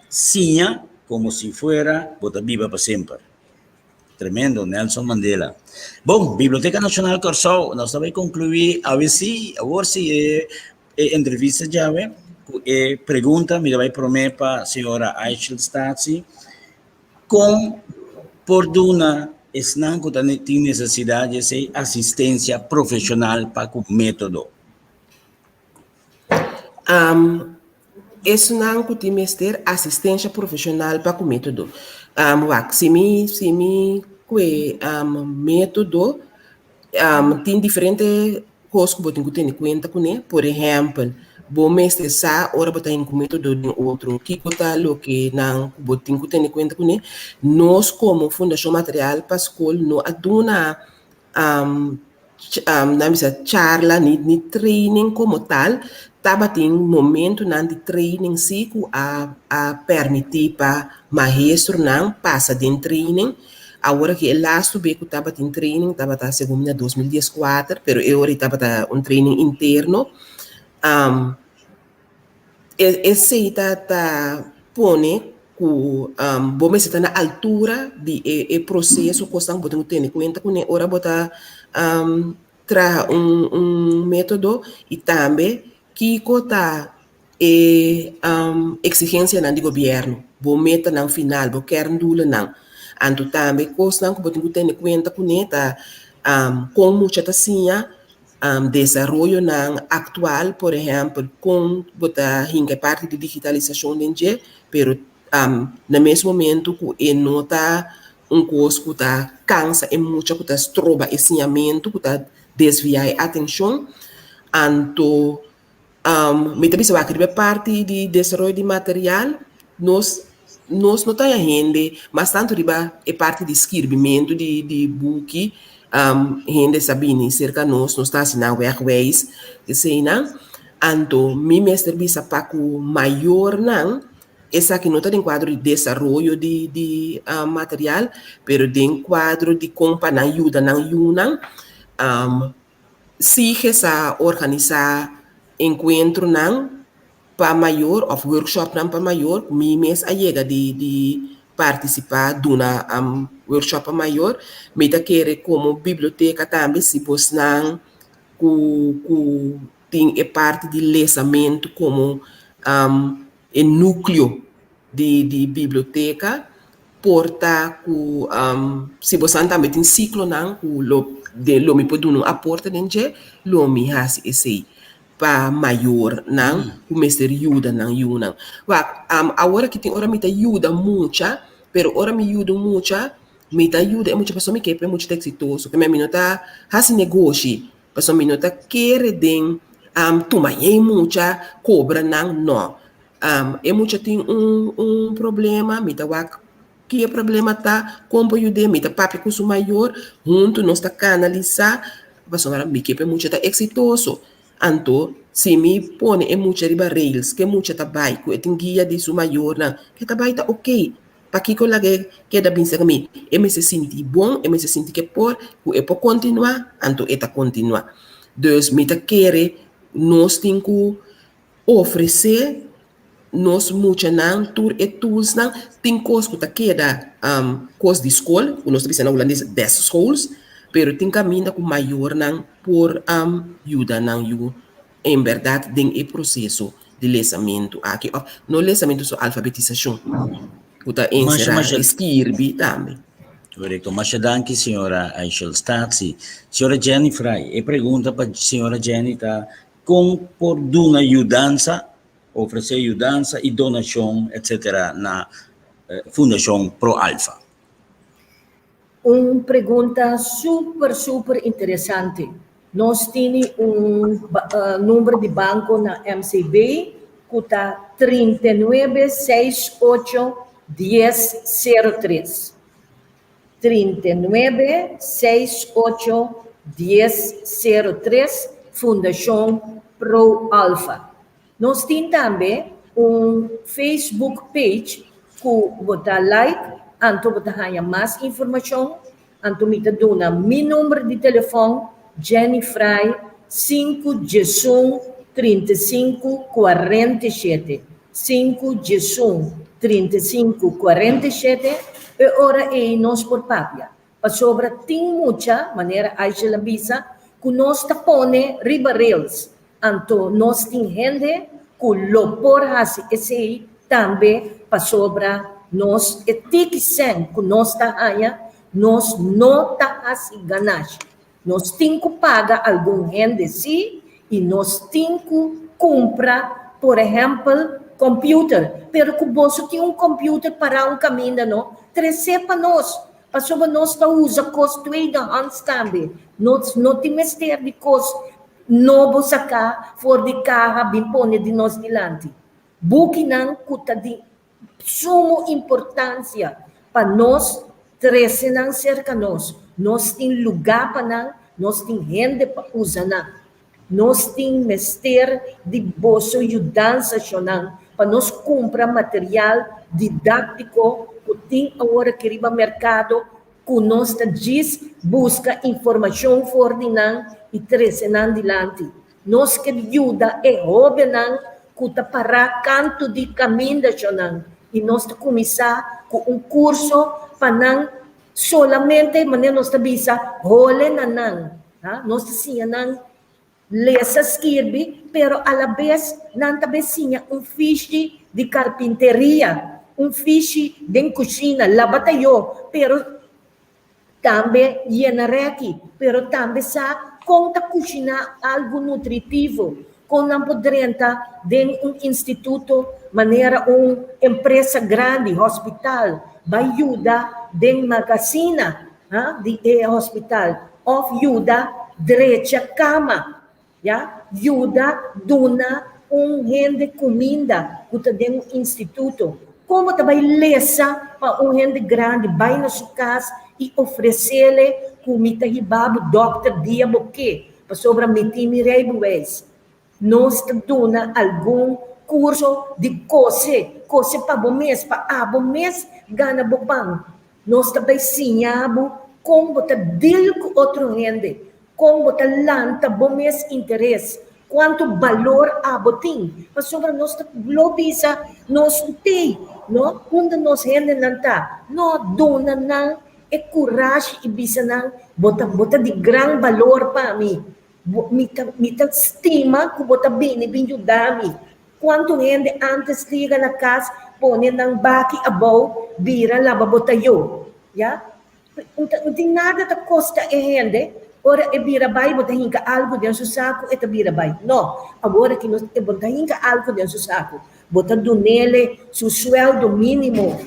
siña komo si fuera bo ta biba pa semper. Tremendo, Nelson Mandela. Bon, Biblioteka Nashonal Kòrsou, nos ta bai konkluí awe sí, awor sí e e entrevista djawe ku e pregunta, mi ta bai promé pa señora Aichel Statie. Kon por duna esnan ku ta tin nesesidat di esei asistensia profeshonal pa ku método? Esnan ku tin mester asistensia profeshonal pa ku método. Wak, si mi si mi kue método tin diferente Kos ku bo tin ku tene kuenta kuné, por ehèmpel, bo mester sa ora bo ta hende ku método den otro, kiko ta loke nan ku bo tin ku tene kuenta kuné. Nos komo Fundashon Material pa Skol no a duna nan bisa charla ni ni training komo tal, tabatin momentunan di training si ku a a permití pa maestronan pasa den training. Awor aki e lastu be ku tabatin training tabata segun mi na 2014, pero e ora ei tabata un training interno. E esei ta ta pone ku bo mester ta na altura di e e proseso, kosnan ku bo tin ku tene kuenta kuné ora bo ta traha un un método i tambe kiko ta E eksigensianan di gobièrnu, bo metanan final, bo kerndoelennan. Anto tambe kosnan ku bo tin ku tene kuenta kuné ta kon mucha ta siña, desaroyonan aktual, por ehèmpel kon bo ta hinka e parti di digitalisashon den dje, pero na mes momentu ku e no ta un kos ku ta kansa e mucha, ku ta stroba e siñamentu, ku ta desviá e atenshon. Anto Mi ta bisa wak riba e parti di desaroyo di material, nos nos no ta haña hende mas tantu riba e parti di skirbimentu di di buki, hende sa bini serka nos, nos ta hasi nan wegwijs, eseinan. Anto mi mester bisa pa ku mayornan esaki no ta den kuadro di desaroyo di di material, pero den kuadro di kon pa nan yuda nan yunan. Sige sa organisá enkuentronan pa mayor òf workshopnan pa mayor. Mi mes a yega di di partisipá duna workshop pa mayor. Mi ta kere komo biblioteka tambe si bosnan ku ku tin e parti di lesamentu komo e núkleo di di biblioteka. Por ta ku si bosan tambe tin siklonan ku lo den lo mi por duna un aporte den dje, lo mi hasi esei pa mayornan ku mester yuda nan yunan. Wak, awor aki tin ora mi ta yuda mucha, pero ora mi yuda un mucha, mi ta yuda e mucha pasobra mi ke pa e mucha ta eksitoso. Keme mi no ta hasi negoshi, pasobra mi no ta kere den tuma yei mucha, kobra nan, no. E mucha tin un un problema, mi ta wak ki e problema ta, kon por yud'é, mi ta papia ku su mayor, huntu nos ta kanalisá, pasobra mi ke pa e mucha ta eksitoso. Anto, si mi pone e mucha riba rails, ke mucha ta bai, ku e tin guia di su mayornan, ke ta bai ta oké. Pakiko lag'é keda bin serka mi? E mester sinti bon, e mester sinti ke por, ku e por kontinuá, anto e ta kontinuá. Dus mi ta kere nos tin ku Ofresé nos muchanan tur e toolsnan. Tin kos ku ta keda kos di skol, ku nos ta bisa na hulandes desschools, pero tin kaminda ku mayornan por yuda nan yu en bèrdat den e proseso di lesamentu aki òf no lesamentu so alfabetisashon ku ta enserá e skirbi tambe. Korekto. Masha danki señora Aishel Statie. Señora Jenny Frey, e pregunta pa señora Jenny ta Kon por duna yudansa, ofresé yudansa i donashon etcetera na Fundashon Pro Alfa? Un pregunta super super interesante. Nos tini un number di banko na MCB ku ta 39 seis ocho dies sero tres. 39 seis ocho dies sero tres Fundashon Pro Alfa. Nos tin tambe un Facebook page ku bo ta like anto bo ta haña mas informashon. Anto mi ta duna mi number di telefòn Jenny Frey sinku diesun 35 47. Sinku diesun 35 47, e ora ei nos por papia. Pasobra tin mucha, manera Aishel a bisa, ku nos ta pone riba rails. Anto nos tin hende ku lo por hasi esei tambe pasobra nos e tiki sèn ku nos ta haña, nos no ta hasi ganashi. Nos tin ku paga algun hende sí i nos tin ku kumpra, por ehèmpel, kòmpiuter. Pero ku boso tin un kòmpiuter pará un kaminda no, tres'é pa nos, pasobra nos ta usa kos tweedehands tambe. Nos no tin mester di kos nobo saká for di kaha bin pone di nos dilanti. Bukinan ku ta di sumo importancia pa nos trece nan cerca nos. Nos tin lugar pa nan, nos tin hende pa usa nan. Nos tin mester di boso yudansa, shonnan, pa nos cumpra material didactico cu tin awor aki riba mercado cu nos ta djis busca informacion for di nan y trece nan dilanti. Nos ke yuda e hóbennan ku ta pará kantu di kaminda shonnan i nos ta kuminsá ku un kurso pa nan solamente manera nos ta bisa hole na nan. Ha? Nos ta siña nan lesa skirbi pero alabes nan ta be siña un fishi di karpinteria, un fishi den kushina, laba tayó pero Tambe yena reki, pero tambe sa kon ta kushiná algu nutritivo, kon nan por drenta den un instituto manera un empresa grandi, hospital, bai yuda den magasina di e hospital òf yuda drecha kama. Ya, yuda duna un hende kuminda ku ta den un instituto. Kon bo ta bai lesa pa un hende grandi bai na su kas i ofresele ku mi ta hiba bo dòkter dia bo ke, pasobra mi tin mi reibewijs. Nos ta duna algun kurso di kose, kose pa bo mes, pa abo mes gana bo pan. Nos ta bai siña bo kon bo ta deal ku otro hende, Kon bo ta lanta bo mes interes? Kuantu balor abo tin? Pasobra nos ta lo bisa nos t'ei, no? Unda nos hendenan ta? No, duna nan e kurashi i bisa nan, Bo ta, bo ta di gran balor pa mi. Bo, mi ta, mi ta stima ku bo ta bini bin yuda mi. Kuantu hende ántes ta yega na kas. pone nan baki abou, bira laba bo tayó. Ya. No tin nada ta kosta e hende ora e bira bai bo ta hinka algu den su saku e ta bira bai. No, awor aki nos bo ta hinka algu den su saku, bo ta dunele su sueldo minimo,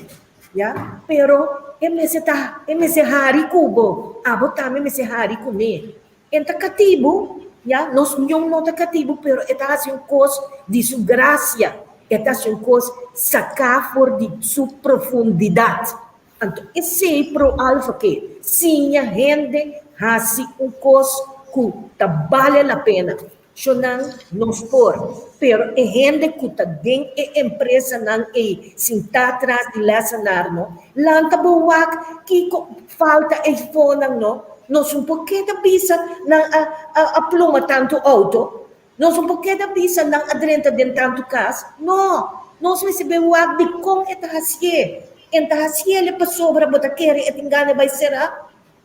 ya, pero e mester ta e mester hari ku bo, abo tambe mester hari kuné. E ta katibu, ya, nos ñon no ta katibu pero e ta hasi un kos di su grasia, e ta hasi un kos saká for di su profundidat. Anto esei Pro Alfa ke siña hende hasi un kos ku ta bale la pena. Shonnan nos por, pero e hende ku ta den e empresanan ei sintá tras di lèsenar no, lanta bo wak kiko falta ei fonan no. Nos un por keda bisa nan a a pluma tantu outo, Nos no por keda bisa nan a drenta den tantu kas. No! Nos mester bin wak dikon e ta hasié. En ta hasié pasobra bo ta kere e tin gana bai será?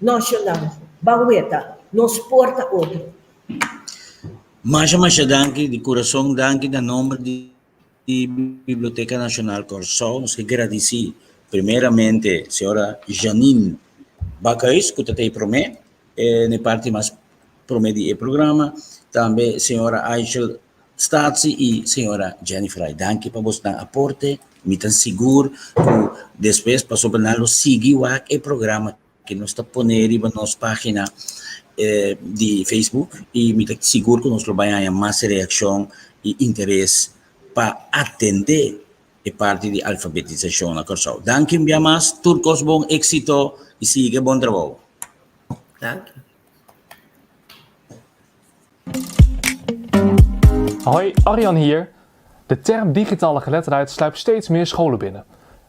No, shonnan. Ban weta. Nos por ta otro. Masha masha danki di kurason danki na nomber di Biblioteka Nashonal Kòrsou. Nos ke gradisí primeramente señora Janine Bakhuis ku ta ta e promé na e parti mas promé di e programa, tambe señora Aishel Statie i señora Jennifer Rai. Danki pa bosnan aporte. Mi ta sigur ku despues pasobra nan lo sigui wak e programa ku nos ta pone riba nos página di Facebook i mi ta sigur ku nos lo bai haña mas reakshon i interes pa atendé e parti di alfabetisashon na Kòrsou. Danki un bia mas, tur kos bon, éksito i sigui bon trabou. Danki. Hoi, Arjan hier. De term digitale geletterdheid sluipt steeds meer scholen binnen.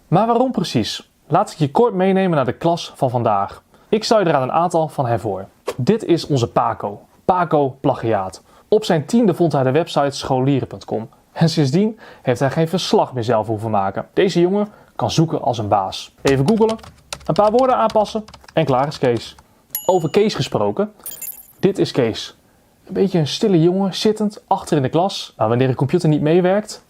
Maar waarom precies? Laat ik je kort meenemen naar de klas van vandaag. Ik stel je er aan een aantal van hen voor. Dit is onze Paco. Paco Plagiaat. Op zijn tiende vond hij de website scholieren.com. En sindsdien heeft hij geen verslag meer zelf hoeven maken. Deze jongen kan zoeken als een baas. Even googelen, een paar woorden aanpassen en klaar is Kees. Over Kees gesproken. Dit is Kees. Een beetje een stille jongen, zittend achter in de klas. Maar wanneer de computer niet meewerkt,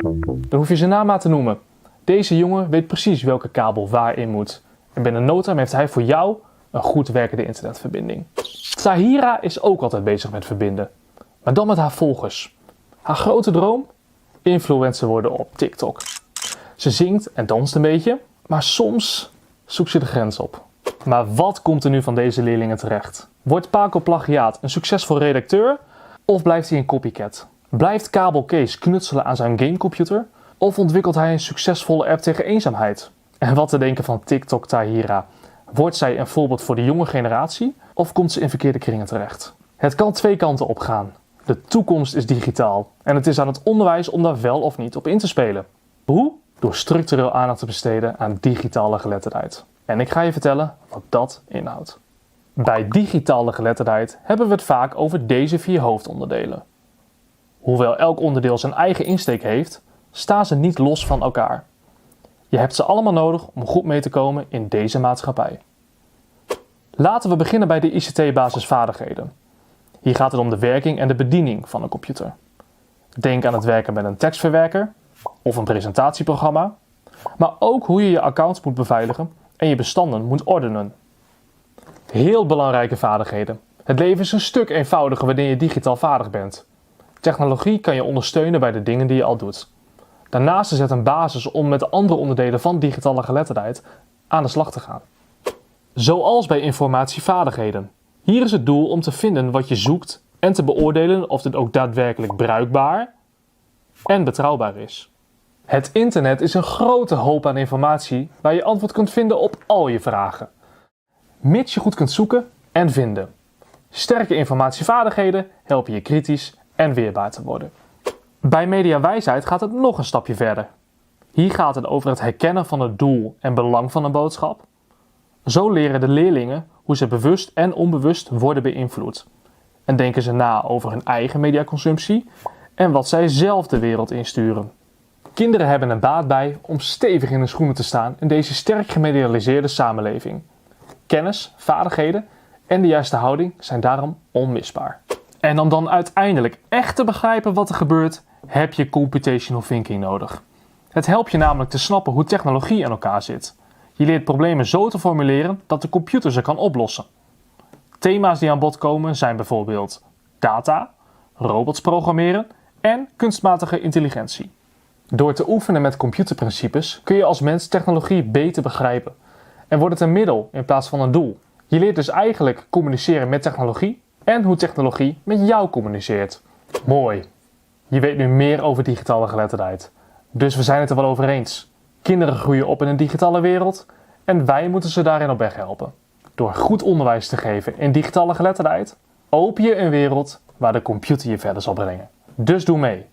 dan hoef je zijn naam maar te noemen. Deze jongen weet precies welke kabel waarin moet. En binnen no time heeft hij voor jou een goed werkende internetverbinding. Tahira is ook altijd bezig met verbinden. Maar dan met haar volgers. Haar grote droom? Influencer worden op TikTok. Ze zingt en danst een beetje, maar soms zoekt ze de grens op. Maar wat komt er nu van deze leerlingen terecht? Wordt Paco Plagiaat een succesvol redacteur of blijft hij een copycat? Blijft Kabel Kees knutselen aan zijn gamecomputer of ontwikkelt hij een succesvolle app tegen eenzaamheid? En wat te denken van TikTok Tahira? Wordt zij een voorbeeld voor de jonge generatie of komt ze in verkeerde kringen terecht? Het kan twee kanten op gaan. De toekomst is digitaal en het is aan het onderwijs om daar wel of niet op in te spelen. Hoe? Door structureel aandacht te besteden aan digitale geletterdheid. En ik ga je vertellen wat dat inhoudt. Bij digitale geletterdheid hebben we het vaak over deze vier hoofdonderdelen. Hoewel elk onderdeel zijn eigen insteek heeft, staan ze niet los van elkaar. Je hebt ze allemaal nodig om goed mee te komen in deze maatschappij. Laten we beginnen bij de ICT-basisvaardigheden. Hier gaat het om de werking en de bediening van een computer. Denk aan het werken met een tekstverwerker of een presentatieprogramma, maar ook hoe je je account moet beveiligen en je bestanden moet ordenen. Heel belangrijke vaardigheden. Het leven is een stuk eenvoudiger wanneer je digitaal vaardig bent. Technologie kan je ondersteunen bij de dingen die je al doet. Daarnaast is het een basis om met de andere onderdelen van digitale geletterdheid aan de slag te gaan. Zoals bij informatievaardigheden. Hier is het doel om te vinden wat je zoekt en te beoordelen of dit ook daadwerkelijk bruikbaar en betrouwbaar is. Het internet is een grote hoop aan informatie waar je antwoord kunt vinden op al je vragen. Mits je goed kunt zoeken en vinden. Sterke informatievaardigheden helpen je kritisch en weerbaar te worden. Bij mediawijsheid gaat het nog een stapje verder. Hier gaat het over het herkennen van het doel en belang van een boodschap. Zo leren de leerlingen hoe ze bewust en onbewust worden beïnvloed. En denken ze na over hun eigen mediaconsumptie en wat zij zelf de wereld insturen. Kinderen hebben er baat bij om stevig in hun schoenen te staan in deze sterk gemedialiseerde samenleving. Kennis, vaardigheden en de juiste houding zijn daarom onmisbaar. En om dan uiteindelijk echt te begrijpen wat er gebeurt, heb je computational thinking nodig. Het helpt je namelijk te snappen hoe technologie in elkaar zit. Je leert problemen zo te formuleren dat de computer ze kan oplossen. Thema's die aan bod komen zijn bijvoorbeeld data, robots programmeren en kunstmatige intelligentie. Door te oefenen met computerprincipes kun je als mens technologie beter begrijpen en wordt het een middel in plaats van een doel. Je leert dus eigenlijk communiceren met technologie en hoe technologie met jou communiceert. Mooi. Je weet nu meer over digitale geletterdheid. Dus we zijn het er wel over eens. Kinderen groeien op in een digitale wereld en wij moeten ze daarin op weg helpen. Door goed onderwijs te geven in digitale geletterdheid, open je een wereld waar de computer je verder zal brengen. Dus doe mee.